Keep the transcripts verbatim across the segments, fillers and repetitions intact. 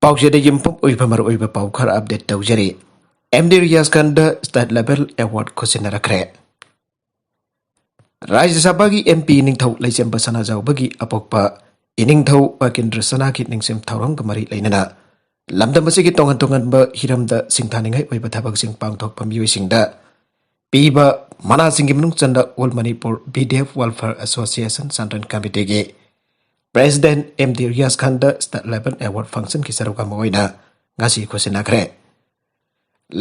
ꯄꯥꯎꯆꯦꯗ ꯌꯨꯝꯐꯝ ꯑꯣꯏꯕ ꯃꯔꯨꯑꯣꯏꯕ ꯄꯥꯎ ꯈꯔ ꯑꯞꯗꯦꯠ ꯇꯧꯖꯔꯤ꯫ M D Riyaz Khan state level award ꯈꯨꯠꯁꯤꯟꯅꯔꯛꯈ꯭ꯔꯦ꯫ ꯔꯥꯖ꯭ꯌ ꯁꯚꯥꯒꯤ ꯑꯦꯝ ꯄꯤ ꯅꯤꯡꯊꯧ ꯂꯩꯆꯦꯝꯕ ꯁꯅꯥꯖꯥꯎꯕꯒꯤ ꯑꯄꯣꯛꯄ ꯏꯅꯤꯡꯊꯧ ꯄꯀꯤꯟꯗ꯭ꯔ ꯁꯅꯥꯒꯤ ꯅꯤꯡꯁꯤꯡ ꯊꯧꯔꯝꯒ ꯃꯔꯤ ꯂꯩꯅꯅ ꯂꯝꯗꯝ ꯑꯁꯤꯒꯤ ꯇꯣꯉꯥꯟ ꯇꯣꯉꯥꯟꯕ ꯍꯤꯔꯝꯗ ꯁꯤꯡꯊꯥꯅꯤꯡꯉꯥꯏ ꯑꯣꯏꯕ ꯊꯕꯛꯁꯤꯡ ꯄꯥꯡꯊꯣꯛꯄ ꯃꯤꯑꯣꯏꯁꯤꯡꯗ ꯄꯤꯕ ꯃꯅꯥꯁꯤꯡꯒꯤ ꯃꯅꯨꯡ ꯆꯟꯅ All Manipur B D F Welfare Association Central Committeeꯒꯤ president M D Riyaz Khan state level award ꯐꯪꯁꯟꯒꯤ ꯁꯔꯨꯛ ꯑꯃ ꯑꯣꯏꯅ ꯉꯁꯤ ꯈꯨꯠꯁꯤꯟꯅꯈ꯭ꯔꯦ꯫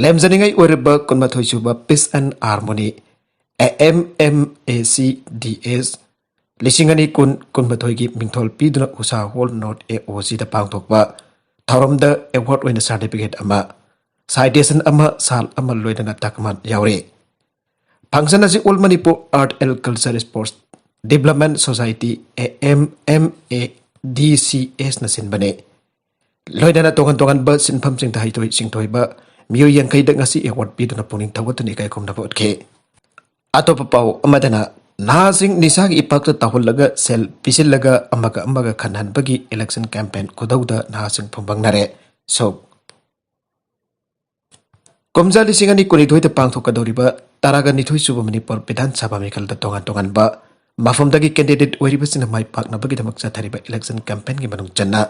ꯂꯦꯝꯖꯅꯤꯡꯉꯥꯏ ꯑꯣꯏꯔꯕ ꯀꯨꯟꯃꯥꯊꯣꯏ ꯁꯨꯕ Peace and Harmony, A M M A C D S, ꯂꯤꯁꯤꯡ ꯑꯅꯤ ꯀꯨꯟ ꯀꯨꯟꯃꯥꯊꯣꯏꯒꯤ ꯃꯤꯡꯊꯣꯜ ꯄꯤꯗꯨꯅ ꯎꯁꯥ ꯍꯣꯜ ꯅꯣꯔꯠ A O Cꯗ ꯄꯥꯡꯊꯣꯛꯄ ꯊꯧꯔꯝꯗ ꯑꯦꯋꯥꯔꯗ ꯑꯣꯏꯅ ꯁꯥꯔꯇꯤꯐꯤꯀꯦꯠ ꯑꯃ, ꯁꯥꯏꯇꯦꯁꯟ ꯑꯃ, ꯁꯥꯜ ꯑꯃ ꯂꯣꯏꯅꯅ ꯇꯥꯛꯃꯥꯟ ꯌꯥꯎꯔꯤ꯫ ꯐꯪꯁꯟ ꯑꯁꯤ All Manipur Art and Culture Sports Development Society, A M M A D C S, ꯅ ꯁꯤꯟꯕꯅꯤ꯫ ꯂꯣꯏꯅꯅ ꯇꯣꯉꯥꯟ ꯇꯣꯉꯥꯟꯕ ꯁꯤꯟꯐꯝꯁꯤꯡꯗ ꯍꯩꯊꯣꯏ ꯁꯤꯡꯊꯣꯏꯕ ꯃꯤꯑꯣꯏ ꯌꯥꯡꯈꯩꯗ ꯉꯁꯤ ꯑꯦꯋꯥꯔꯗ ꯄꯤꯗꯨꯅ ꯄꯨꯛꯅꯤꯡ ꯊꯧꯒꯠꯇꯨꯅ ꯏꯀꯥꯏ ꯈꯨꯝꯅꯕ ꯎꯠꯈꯤ꯫ ꯑꯇꯣꯞꯄ ꯄꯥꯎ ꯑꯃꯗꯅ, ꯅꯍꯥꯁꯤꯡ ꯅꯤꯁꯥꯒꯤ ꯏꯄꯥꯛꯇ ꯇꯥꯎꯍꯜꯂꯒ ꯁꯦꯜ ꯄꯤꯁꯤꯜꯂꯒ ꯑꯃꯒ ꯑꯃꯒ ꯈꯠꯅꯍꯟꯕꯒꯤ ꯏꯂꯦꯛꯁꯟ ꯀꯦꯝꯄꯦꯟ ꯈꯨꯗꯧꯗ ꯅꯍꯥꯁꯤꯡ ꯐꯨꯝꯕꯪꯅꯔꯦ꯫ ꯁꯣꯛ ꯀꯨꯝꯖꯥ ꯂꯤꯁꯤꯡ ꯑꯅꯤ ꯀꯨꯟꯅꯤꯊꯣꯏꯗ ꯄꯥꯡꯊꯣꯛꯀꯗꯧꯔꯤꯕ ꯇꯔꯥꯒ ꯅꯤꯊꯣꯏ ꯁꯨꯕ ꯃꯅꯤꯄꯨꯔ ꯕꯤꯙꯥꯟ ꯁꯚꯥ ꯃꯤꯈꯜꯗ ꯇꯣꯉꯥꯟ ꯇꯣꯉꯥꯟꯕ ꯃꯐꯝꯗꯒꯤ ꯀꯦꯟꯗꯤꯗꯦꯠ ꯑꯣꯏꯔꯤꯕꯁꯤꯡꯅ ꯃꯥꯏ ꯄꯥꯛꯅꯕꯒꯤꯗꯃꯛ ꯆꯠꯊꯔꯤꯕ ꯏꯂꯦꯛꯁꯟ ꯀꯦꯝꯄꯦꯟꯒꯤ ꯃꯅꯨꯡ ꯆꯟꯅ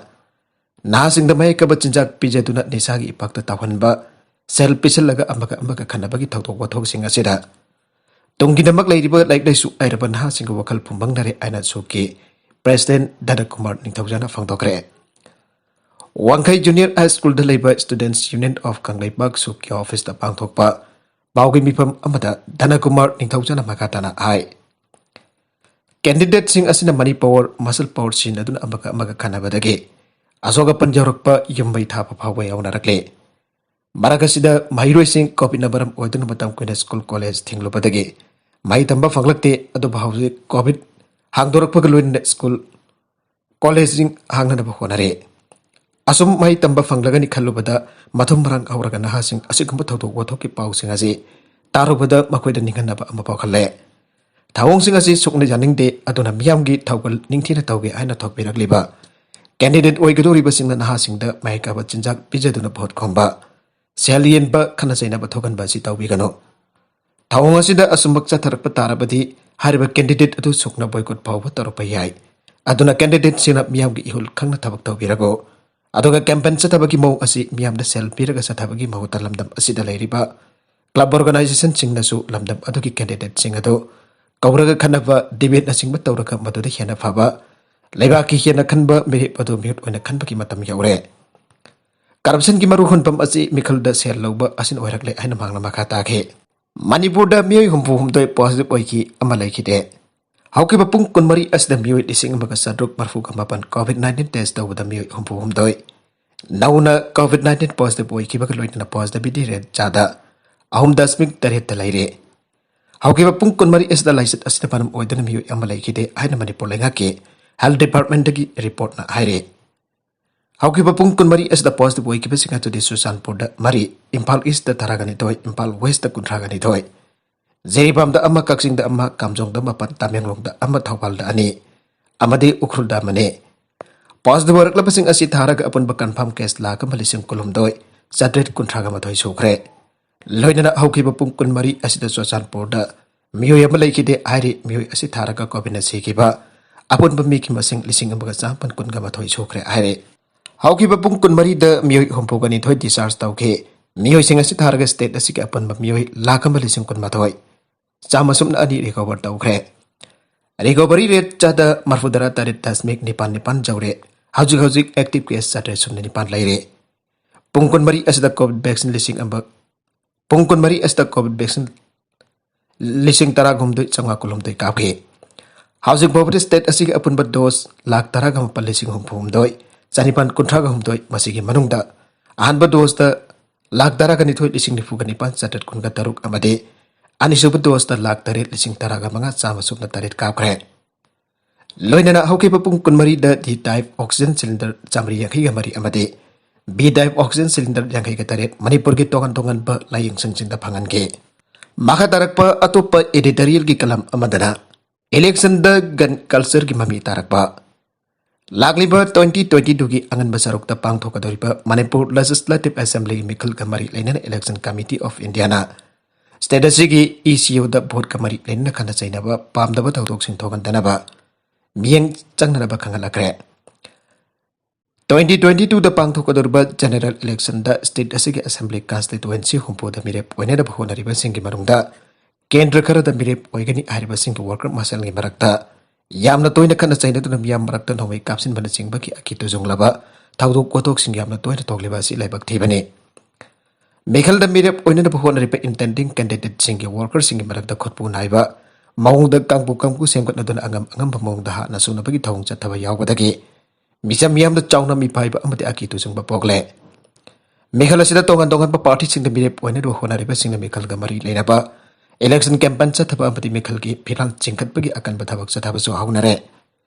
ꯅꯍꯥꯁꯤꯡꯗ ꯃꯍꯩ ꯑꯀꯕ ꯆꯤꯟꯖꯥꯛ ꯄꯤꯖꯗꯨꯅ ꯅꯤꯁꯥꯒꯤ ꯏꯄꯥꯛꯇ ꯇꯥꯎꯍꯟꯕ, ꯁꯦꯜ ꯄꯤꯁꯤꯜꯂꯒ ꯑꯃꯒ ꯑꯃꯒ ꯈꯠꯅꯕꯒꯤ ꯊꯧꯗꯣꯛ ꯋꯥꯊꯣꯛꯁꯤꯡ ꯑꯁꯤꯗ ꯇꯨꯡꯒꯤꯗꯃꯛ ꯂꯩꯔꯤꯕ ꯂꯥꯏꯔꯤꯛ ꯂꯥꯏꯁꯨ ꯍꯩꯔꯕ ꯅꯍꯥꯁꯤꯡꯒꯤ ꯋꯥꯈꯜ ꯐꯨꯝꯕꯪꯅꯔꯦ ꯍꯥꯏꯅ ꯁꯣꯛꯀꯤ ꯄ꯭ꯔꯦꯁꯤꯗꯦꯟꯠ ꯙꯅꯀꯨꯃꯥꯔ ꯅꯤꯡꯊꯧꯖꯥꯅ ꯐꯣꯡꯗꯣꯛꯈ꯭ꯔꯦ꯫ ꯋꯥꯡꯈꯩ Junior High Schoolꯗ ꯂꯩꯕ Students Union of ꯀꯪꯂꯩꯄꯥꯛ ꯁꯣꯛꯀꯤ ꯑꯣꯐꯤꯁꯇ ꯄꯥꯡꯊꯣꯛꯄ ꯄꯥꯎꯒꯤ ꯃꯤꯐꯝ ꯑꯃꯗ ꯙꯅꯀꯨꯃꯥꯔ ꯅꯤꯡꯊꯧꯖꯥꯅ ꯃꯈꯥ ꯇꯥꯅ ꯍꯥꯏ, ꯀꯦꯟꯗꯤꯗꯦꯠꯁꯤꯡ ꯑꯁꯤꯅ ꯃꯅꯤ ꯄꯥꯋꯔ, ꯃꯁꯜ ꯄꯥꯋꯔ ꯁꯤꯖꯤꯟꯅꯗꯨꯅ ꯑꯃꯒ ꯑꯃꯒ ꯈꯠꯅꯕꯗꯒꯤ ꯑꯁꯣꯛ ꯑꯄꯟ ꯌꯥꯎꯔꯛꯄ, ꯌꯨꯝ ꯃꯩ ꯊꯥꯕ ꯐꯥꯎꯕ ꯌꯥꯎꯅꯔꯛꯂꯤ꯫ ꯃꯔꯛ ꯑꯁꯤꯗ ꯃꯍꯩꯔꯣꯏꯁꯤꯡ ꯀꯣꯚꯤꯗꯅ ꯃꯔꯝ ꯑꯣꯏꯗꯨꯅ ꯃꯇꯝ ꯀꯨꯏꯅ ꯁ꯭ꯀꯨꯜ ꯀꯣꯂꯦꯖ ꯊꯤꯡꯂꯨꯕꯗꯒꯤ ꯃꯍꯩ ꯇꯝꯕ ꯐꯪꯂꯛꯇꯦ꯫ ꯑꯗꯨꯕꯨ ꯍꯧꯖꯤꯛ ꯀꯣꯚꯤꯗ ꯍꯥꯡꯗꯣꯔꯛꯄꯒ ꯂꯣꯏꯅꯅ ꯁ꯭ꯀꯨꯜ ꯀꯣꯂꯦꯖꯁꯤꯡ ꯍꯥꯡꯅꯅꯕ ꯍꯣꯠꯅꯔꯦ꯫ ꯑꯁꯨꯝ ꯃꯍꯩ ꯇꯝꯕ ꯐꯪꯂꯒꯅꯤ ꯈꯜꯂꯨꯕꯗ ꯃꯊꯨꯝ ꯃꯔꯥꯡ ꯍꯧꯔꯒ ꯅꯍꯥꯁꯤꯡ ꯑꯁꯤꯒꯨꯝꯕ ꯊꯧꯗꯣꯛ ꯋꯥꯊꯣꯛꯀꯤ ꯄꯥꯎꯁꯤꯡ ꯑꯁꯤ ꯇꯥꯔꯨꯕꯗ ꯃꯈꯣꯏꯗ ꯅꯤꯡꯍꯟꯅꯕ ꯑꯃ ꯄꯣꯛꯍꯜꯂꯦ꯫ ꯊꯧꯑꯣꯡꯁꯤꯡ ꯑꯁꯤ ꯁꯨꯛꯅ ꯌꯥꯅꯤꯡꯗꯦ, ꯑꯗꯨꯅ ꯃꯤꯌꯥꯝꯒꯤ ꯊꯧꯒꯜ ꯅꯤꯡꯊꯤꯅ ꯇꯧꯒꯦ ꯍꯥꯏꯅ ꯊꯣꯛꯄꯤꯔꯛꯂꯤꯕ Candidate ꯑꯣꯏꯒꯗꯧꯔꯤꯕꯁꯤꯡꯅ ꯅꯍꯥꯁꯤꯡꯗ ꯃꯍꯩ ꯀꯥꯕ ꯆꯤꯟꯖꯥꯛ ꯄꯤꯖꯗꯨꯅ ꯚꯣꯠ ꯈꯣꯝꯕ, ꯁꯦꯜ ꯌꯦꯟꯕ, ꯈꯠꯅ ꯆꯩꯅꯕ ꯊꯣꯛꯍꯟꯕ ꯑꯁꯤ ꯇꯧꯕꯤꯒꯅꯨ꯫ ꯊꯧꯑꯣꯡ ꯑꯁꯤꯗ ꯑꯆꯨꯝꯕ ꯆꯠꯊꯔꯛꯄ ꯇꯥꯔꯕꯗꯤ ꯍꯥꯏꯔꯤꯕ candidate ꯑꯗꯨ ꯁꯨꯛꯅ boycott ꯐꯥꯎꯕ ꯇꯧꯔꯛꯄ ꯌꯥꯏ꯫ ꯑꯗꯨꯅ candidateꯁꯤꯡꯅ ꯃꯤꯌꯥꯝꯒꯤ ꯏꯍꯨꯜ ꯈꯪꯅ ꯊꯕꯛ ꯇꯧꯕꯤꯔꯒ ꯑꯗꯨꯒ campaign ꯆꯠꯊꯕꯒꯤ ꯃꯑꯣꯡ ꯑꯁꯤ ꯃꯤꯌꯥꯝꯗ ꯁꯦꯜ ꯄꯤꯔꯒ ꯆꯠꯊꯕꯒꯤ ꯃꯍꯨꯠꯇ ꯂꯝꯗꯝ ꯑꯁꯤꯗ ꯂꯩꯔꯤꯕ club organizationꯁꯤꯡꯅꯁꯨ ꯂꯝꯗꯝ ꯑꯗꯨꯒꯤ candidateꯁꯤꯡ ꯑꯗꯨ ꯀꯧꯔꯒ ꯈꯟꯅꯕ, debateꯅꯆꯤꯡꯕ ꯇꯧꯔꯒ ꯃꯗꯨꯗ ꯍꯦꯟꯅ ꯐꯕ, ꯂꯩꯕꯥꯛꯀꯤ ꯍꯦꯟꯅ ꯈꯟꯕ ꯃꯤꯔꯦꯞ ꯑꯗꯨ ꯃꯤꯍꯨꯠ ꯑꯣꯏꯅ ꯈꯟꯕꯒꯤ ꯃꯇꯝ ꯌꯧꯔꯦ꯫ Corruptionꯒꯤ ꯃꯔꯨ ꯍꯨꯟꯐꯝ ꯑꯁꯤ ꯃꯤꯈꯜꯗ ꯁꯦꯜ ꯂꯧꯕ ꯑꯁꯤꯅ ꯑꯣꯏꯔꯛꯂꯦ ꯍꯥꯏꯅ ꯃꯍꯥꯛꯅ ꯃꯈꯥ ꯇꯥꯈꯤ꯫ ꯃꯅꯤꯄꯨꯔꯗ ꯃꯤꯑꯣꯏ ꯍꯨꯝꯐꯨ ꯍꯨꯝꯗꯣꯏ positive ꯑꯣꯏꯈꯤ, ꯑꯃ ꯂꯩꯈꯤꯗꯦ꯫ ꯍꯧꯈꯤꯕ ꯄꯨꯡ ꯀꯨꯟꯃꯔꯤ ꯑꯁꯤꯗ ꯃꯤꯑꯣꯏ ꯂꯤꯁꯤꯡ ꯑꯃꯒ ꯆꯥꯇ꯭ꯔꯨꯛ ꯃꯔꯤꯐꯨꯒ ꯃꯥꯄꯟ COVID nineteen test ꯇꯧꯕꯗ ꯃꯤꯑꯣꯏ ꯍꯨꯝꯐꯨ ꯍꯨꯝꯗꯣꯏ ꯅꯧꯅ COVID nineteen positive ꯑꯣꯏꯈꯤꯕꯒ ꯂꯣꯏꯅꯅ positivity rate ꯆꯥꯗ ꯑꯍꯨꯝ ꯗꯁꯃꯤꯛ ꯇꯔꯦꯠꯇ ꯂꯩꯔꯦ꯫ ꯍꯧꯈꯤꯕ ꯄꯨꯡ ꯀꯨꯟꯃꯔꯤ ꯑꯁꯤꯗ ꯂꯥꯏꯆꯠ ꯑꯁꯤꯅ ꯃꯔꯝ ꯑꯣꯏꯗꯨꯅ ꯃꯤꯑꯣꯏ ꯑꯃ ꯂꯩꯈꯤꯗꯦ ꯍꯥꯏꯅ ꯃꯅꯤꯄꯨꯔ ꯂꯩꯉꯥꯛꯀꯤ health departmentꯇꯒꯤ reportꯅ ꯍꯥꯏꯔꯤ꯫ ꯍꯧꯈꯤꯕ ꯄꯨꯡ ꯀꯨꯟꯃꯔꯤ ꯑꯁꯤꯗ positive ꯑꯣꯏꯈꯤꯕꯁꯤꯡ ꯑꯗꯨꯗꯤ ꯆꯨꯔꯆꯥꯟꯄꯨꯔꯗ ꯃꯔꯤ, ꯏꯝꯐꯥꯜ Eastꯇ ꯇꯔꯥꯒ ꯅꯤꯊꯣꯏ, ꯏꯝꯐꯥꯜ Westꯇ ꯀꯨꯟꯊ꯭ꯔꯥꯒ ꯅꯤꯊꯣꯏ, ꯖꯤꯔꯤꯕꯥꯝꯗ ꯑꯃ, ꯀꯛꯆꯤꯡꯗ ꯑꯃ, ꯀꯥꯝꯖꯣꯡꯗ ꯃꯥꯄꯟ, ꯇꯃꯦꯡꯂꯣꯡꯗ ꯑꯃ, ꯊꯧꯕꯥꯜꯗ ꯑꯅꯤ ꯑꯃꯗꯤ ꯎꯈ꯭ꯔꯨꯜꯗ ꯑꯃꯅꯤ꯫ Positive ꯑꯣꯏꯔꯛꯂꯕꯁꯤꯡ ꯑꯁꯤ ꯊꯥꯔꯒ ꯑꯄꯨꯟꯕ confirm case ꯂꯥꯈ ꯑꯃ ꯂꯤꯁꯤꯡ ꯀꯨꯟꯍꯨꯝꯗꯣꯏ ꯆꯥꯇ꯭ꯔꯦꯠ ꯀꯨꯟꯊ꯭ꯔꯥꯒ ꯃꯥꯊꯣꯏ ꯁꯨꯈ꯭ꯔꯦ꯫ ꯂꯣꯏꯅꯅ ꯍꯧꯈꯤꯕ ꯄꯨꯡ ꯀꯨꯟꯃꯔꯤ ꯑꯁꯤꯗ ꯆꯨꯔꯆꯥꯟꯄꯨꯔꯗ ꯃꯤꯑꯣꯏ ꯑꯃ ꯂꯩꯈꯤꯗꯦ ꯍꯥꯏꯔꯤ꯫ ꯃꯤꯑꯣꯏ ꯑꯁꯤ ꯊꯥꯔꯒ COVIDꯅ ꯁꯤꯈꯤꯕ ꯑꯄꯨꯟꯕ ꯃꯤꯒꯤ ꯃꯁꯤꯡ ꯂꯤꯁꯤꯡ ꯑꯃꯒ ꯆꯥꯃꯥꯄꯟ ꯀꯨꯟꯒ ꯃꯥꯊꯣꯏ ꯁꯨꯈ꯭ꯔꯦ ꯍꯥꯏꯔꯤ꯫ ꯍꯧꯈꯤꯕ ꯄꯨꯡ ꯀꯨꯟꯃꯔꯤꯗ ꯃꯤꯑꯣꯏ ꯍꯨꯝꯐꯨꯒ ꯅꯤꯊꯣꯏ discharge ꯇꯧꯈꯤ꯫ ꯃꯤꯑꯣꯏꯁꯤꯡ ꯑꯁꯤ ꯊꯥꯔꯒ state ꯑꯁꯤꯒꯤ ꯑꯄꯨꯟꯕ ꯃꯤꯑꯣꯏ ꯂꯥꯈ ꯑꯃ ꯂꯤꯁꯤꯡ ꯀꯨꯟꯃꯥꯊꯣꯏ ꯆꯥꯝꯃ ꯁꯨꯞꯅ ꯑꯅꯤ recover ꯇꯧꯈ꯭ꯔꯦ꯫ Recovery rate ꯆꯥꯗ ꯃꯔꯤꯐꯨꯇꯔꯥ ꯇꯔꯦꯠ ꯗꯁꯃꯤꯛ ꯅꯤꯄꯥꯟ ꯅꯤꯄꯥꯟ ꯌꯧꯔꯦ꯫ ꯍꯧꯖꯤꯛ ꯍꯧꯖꯤꯛ active case ꯆꯥꯇ꯭ꯔꯦꯠ ꯁꯨꯞꯅ ꯅꯤꯄꯥꯟ ꯂꯩꯔꯦ꯫ ꯄꯨꯡ ꯀꯨꯟꯃꯔꯤ ꯑꯁꯤꯗ COVID vaccine ꯂꯤꯁꯤꯡ ꯑꯃ, ꯄꯨꯡ ꯀꯨꯟꯃꯔꯤ ꯑꯁꯤꯗ COVID vaccine ꯂꯤꯁꯤꯡ ꯇꯔꯥꯍꯨꯝꯗꯣꯏ ꯆꯥꯝꯃꯉꯥ ꯀꯨꯟꯍꯨꯝꯗꯣꯏ ꯀꯥꯞꯈꯤ꯫ ꯍꯧꯖꯤꯛ ꯐꯥꯎꯕꯗ state ꯑꯁꯤꯒꯤ ꯑꯄꯨꯟꯕ dose ꯂꯥꯈ ꯇꯔꯥꯒ ꯃꯥꯄꯟ ꯂꯤꯁꯤꯡ ꯍꯨꯝꯐꯨ ꯍꯨꯝꯗꯣꯏ ꯆꯥꯅꯤꯄꯥꯟ ꯀꯨꯟꯊ꯭ꯔꯥꯒ ꯍꯨꯝꯗꯣꯏ, ꯃꯁꯤꯒꯤ ꯃꯅꯨꯡꯗ ꯑꯍꯥꯟꯕ doseꯇ ꯂꯥꯈ ꯇꯔꯥꯒ ꯅꯤꯊꯣꯏ ꯂꯤꯁꯤꯡ ꯅꯤꯐꯨꯒ ꯅꯤꯄꯥꯟ ꯆꯥꯇ꯭ꯔꯦꯠ ꯀꯨꯟꯒ ꯇꯔꯨꯛ ꯑꯃꯗꯤ ꯑꯅꯤꯁꯨꯕ doseꯇ ꯂꯥꯈ ꯇꯔꯦꯠ ꯂꯤꯁꯤꯡ ꯇꯔꯥꯒ ꯃꯉꯥ ꯆꯥꯝꯃ ꯁꯨꯞꯅ ꯇꯔꯦꯠ ꯀꯥꯞꯈ꯭ꯔꯦ꯫ ꯂꯣꯏꯅꯅ ꯍꯧꯈꯤꯕ ꯄꯨꯡ ꯀꯨꯟꯃꯔꯤꯗ D type oxygen cylinder ꯆꯥꯃꯔꯤ ꯌꯥꯡꯈꯩꯒ ꯃꯔꯤ ꯑꯃꯗꯤ B type oxygen cylinder ꯌꯥꯡꯈꯩꯒ ꯇꯔꯦꯠ ꯃꯅꯤꯄꯨꯔꯒꯤ ꯇꯣꯉꯥꯟ ꯇꯣꯉꯥꯟꯕ ꯂꯥꯏꯌꯦꯡꯁꯪꯁꯤꯡꯗ ꯐꯪꯍꯟꯈꯤ꯫ ꯃꯈꯥ ꯇꯥꯔꯛꯄ ꯑꯇꯣꯞꯄ editorialꯒꯤ column ꯑꯃꯗꯅ electionꯗ gun cultureꯒꯤ ꯃꯃꯤ ꯇꯥꯔꯛꯄ, ꯂꯥꯛꯂꯤꯕ ꯇ꯭ꯋꯦꯟꯇꯤ ꯇ꯭ꯋꯦꯟꯇꯤ ꯇꯨꯒꯤ ꯑꯉꯟꯕ ꯁꯔꯨꯛꯇ ꯄꯥꯡꯊꯣꯛꯀꯗꯧꯔꯤꯕ ꯃꯅꯤꯄꯨꯔ ꯂꯦꯖꯤꯁꯂꯦꯇꯤꯚ ꯑꯦꯁꯦꯝꯕ꯭ꯂꯤꯒꯤ ꯃꯤꯈꯜꯒ ꯃꯔꯤ ꯂꯩꯅꯅ election committee of Indian state ꯑꯁꯤꯒꯤ ꯏ ꯁꯤ ꯌꯨꯗ ꯚꯣꯠꯀ ꯃꯔꯤ ꯂꯩꯅꯅ ꯈꯠꯅ ꯆꯩꯅꯕ ꯄꯥꯝꯗꯕ ꯊꯧꯗꯣꯛꯁꯤꯡ ꯊꯣꯛꯍꯟꯗꯅꯕ ꯃꯤꯠꯌꯦꯡ ꯆꯪꯅꯅꯕ ꯈꯪꯍꯜꯂꯛꯈ꯭ꯔꯦ꯫ ꯇ꯭ꯋꯦꯟꯇꯤ ꯇ꯭ꯋꯦꯟꯇꯤ ꯇꯨꯗ ꯄꯥꯡꯊꯣꯛꯀꯗꯧꯔꯤꯕ ꯖꯦꯅꯔꯦꯜ ꯏꯂꯦꯛꯁꯟꯗ ꯁ꯭ꯇꯦꯠ ꯑꯁꯤꯒꯤ ꯑꯦꯁꯦꯝꯕ꯭ꯂꯤ ꯀꯟꯁꯇꯤꯇ꯭ꯋꯦꯟꯁꯤ ꯍꯨꯝꯐꯨꯗ ꯃꯤꯔꯦꯞ ꯑꯣꯏꯅꯅꯕ ꯍꯣꯠꯅꯔꯤꯕꯁꯤꯡꯒꯤ ꯃꯅꯨꯡꯗ ꯀꯦꯟꯗ꯭ꯔ ꯈꯔꯗ ꯃꯤꯔꯦꯞ ꯑꯣꯏꯒꯅꯤ ꯍꯥꯏꯔꯤꯕꯁꯤꯡꯒꯤ ꯋꯥꯔꯀꯔ ꯃꯁꯦꯜꯒꯤ ꯃꯔꯛꯇ ꯌꯥꯝꯅ ꯇꯣꯏꯅ ꯈꯠꯅ ꯆꯩꯅꯗꯨꯅ ꯃꯤꯌꯥꯝ ꯃꯔꯛꯇ ꯅꯣꯡꯃꯩ ꯀꯥꯞꯁꯤꯟꯕꯅꯆꯤꯡꯕꯒꯤ ꯑꯀꯤ ꯇꯨꯖꯨꯡꯂꯕ ꯊꯧꯗꯣꯛ ꯋꯥꯊꯣꯛꯁꯤꯡ ꯌꯥꯝꯅ ꯇꯣꯏꯅ ꯊꯣꯛꯂꯤꯕ ꯑꯁꯤ ꯂꯥꯏꯕꯛ ꯊꯤꯕꯅꯤ꯫ ꯃꯤꯈꯜꯗ ꯃꯤꯔꯦꯞ ꯑꯣꯏꯅꯅꯕ ꯍꯣꯠꯅꯔꯤꯕ ꯏꯟꯇꯦꯟꯗꯤꯡ ꯀꯦꯟꯗꯤꯗꯦꯠꯁꯤꯡꯒꯤ ꯋꯥꯔꯀꯔꯁꯤꯡꯒꯤ ꯃꯔꯛꯇ ꯈꯨꯠꯄꯨ ꯅꯥꯏꯕ ꯃꯑꯣꯡꯗ ꯀꯥꯡꯕꯨ ꯀꯥꯡꯕꯨ ꯁꯦꯝꯒꯠꯅꯗꯨꯅ ꯑꯉꯝ ꯑꯉꯝꯕ ꯃꯑꯣꯡꯗ ꯍꯥꯠꯅ ꯁꯨꯅꯕꯒꯤ ꯊꯧꯑꯣꯡ ꯆꯠꯊꯕ ꯌꯥꯎꯕꯗꯒꯤ ꯃꯤꯆꯝ ꯃꯤꯌꯥꯝꯗ ꯆꯥꯎꯅ ꯃꯤꯄꯥꯏꯕ ꯑꯃꯗꯤ ꯑꯀꯤ ꯇꯨꯖꯨꯡꯕ ꯄꯣꯛꯂꯦ꯫ ꯃꯤꯈꯜ ꯑꯁꯤꯗ ꯇꯣꯉꯥꯟ ꯇꯣꯉꯥꯟꯕ ꯄꯥꯔꯇꯤꯁꯤꯡꯗ ꯃꯤꯔꯦꯞ ꯑꯣꯏꯅꯅꯕ ꯍꯣꯠꯅꯔꯤꯕꯁꯤꯡꯅ ꯃꯤꯈꯜꯒ ꯃꯔꯤ ꯂꯩꯅꯕ ꯏꯂꯦꯛꯁꯟ ꯀꯦꯝꯄꯦꯟ ꯆꯠꯊꯕ ꯑꯃꯗꯤ ꯃꯤꯈꯜꯒꯤ ꯐꯤꯔꯥꯜ ꯆꯤꯡꯈꯠꯄꯒꯤ ꯑꯀꯟꯕ ꯊꯕꯛ ꯆꯠꯊꯕꯁꯨ ꯍꯧꯅꯔꯦ꯫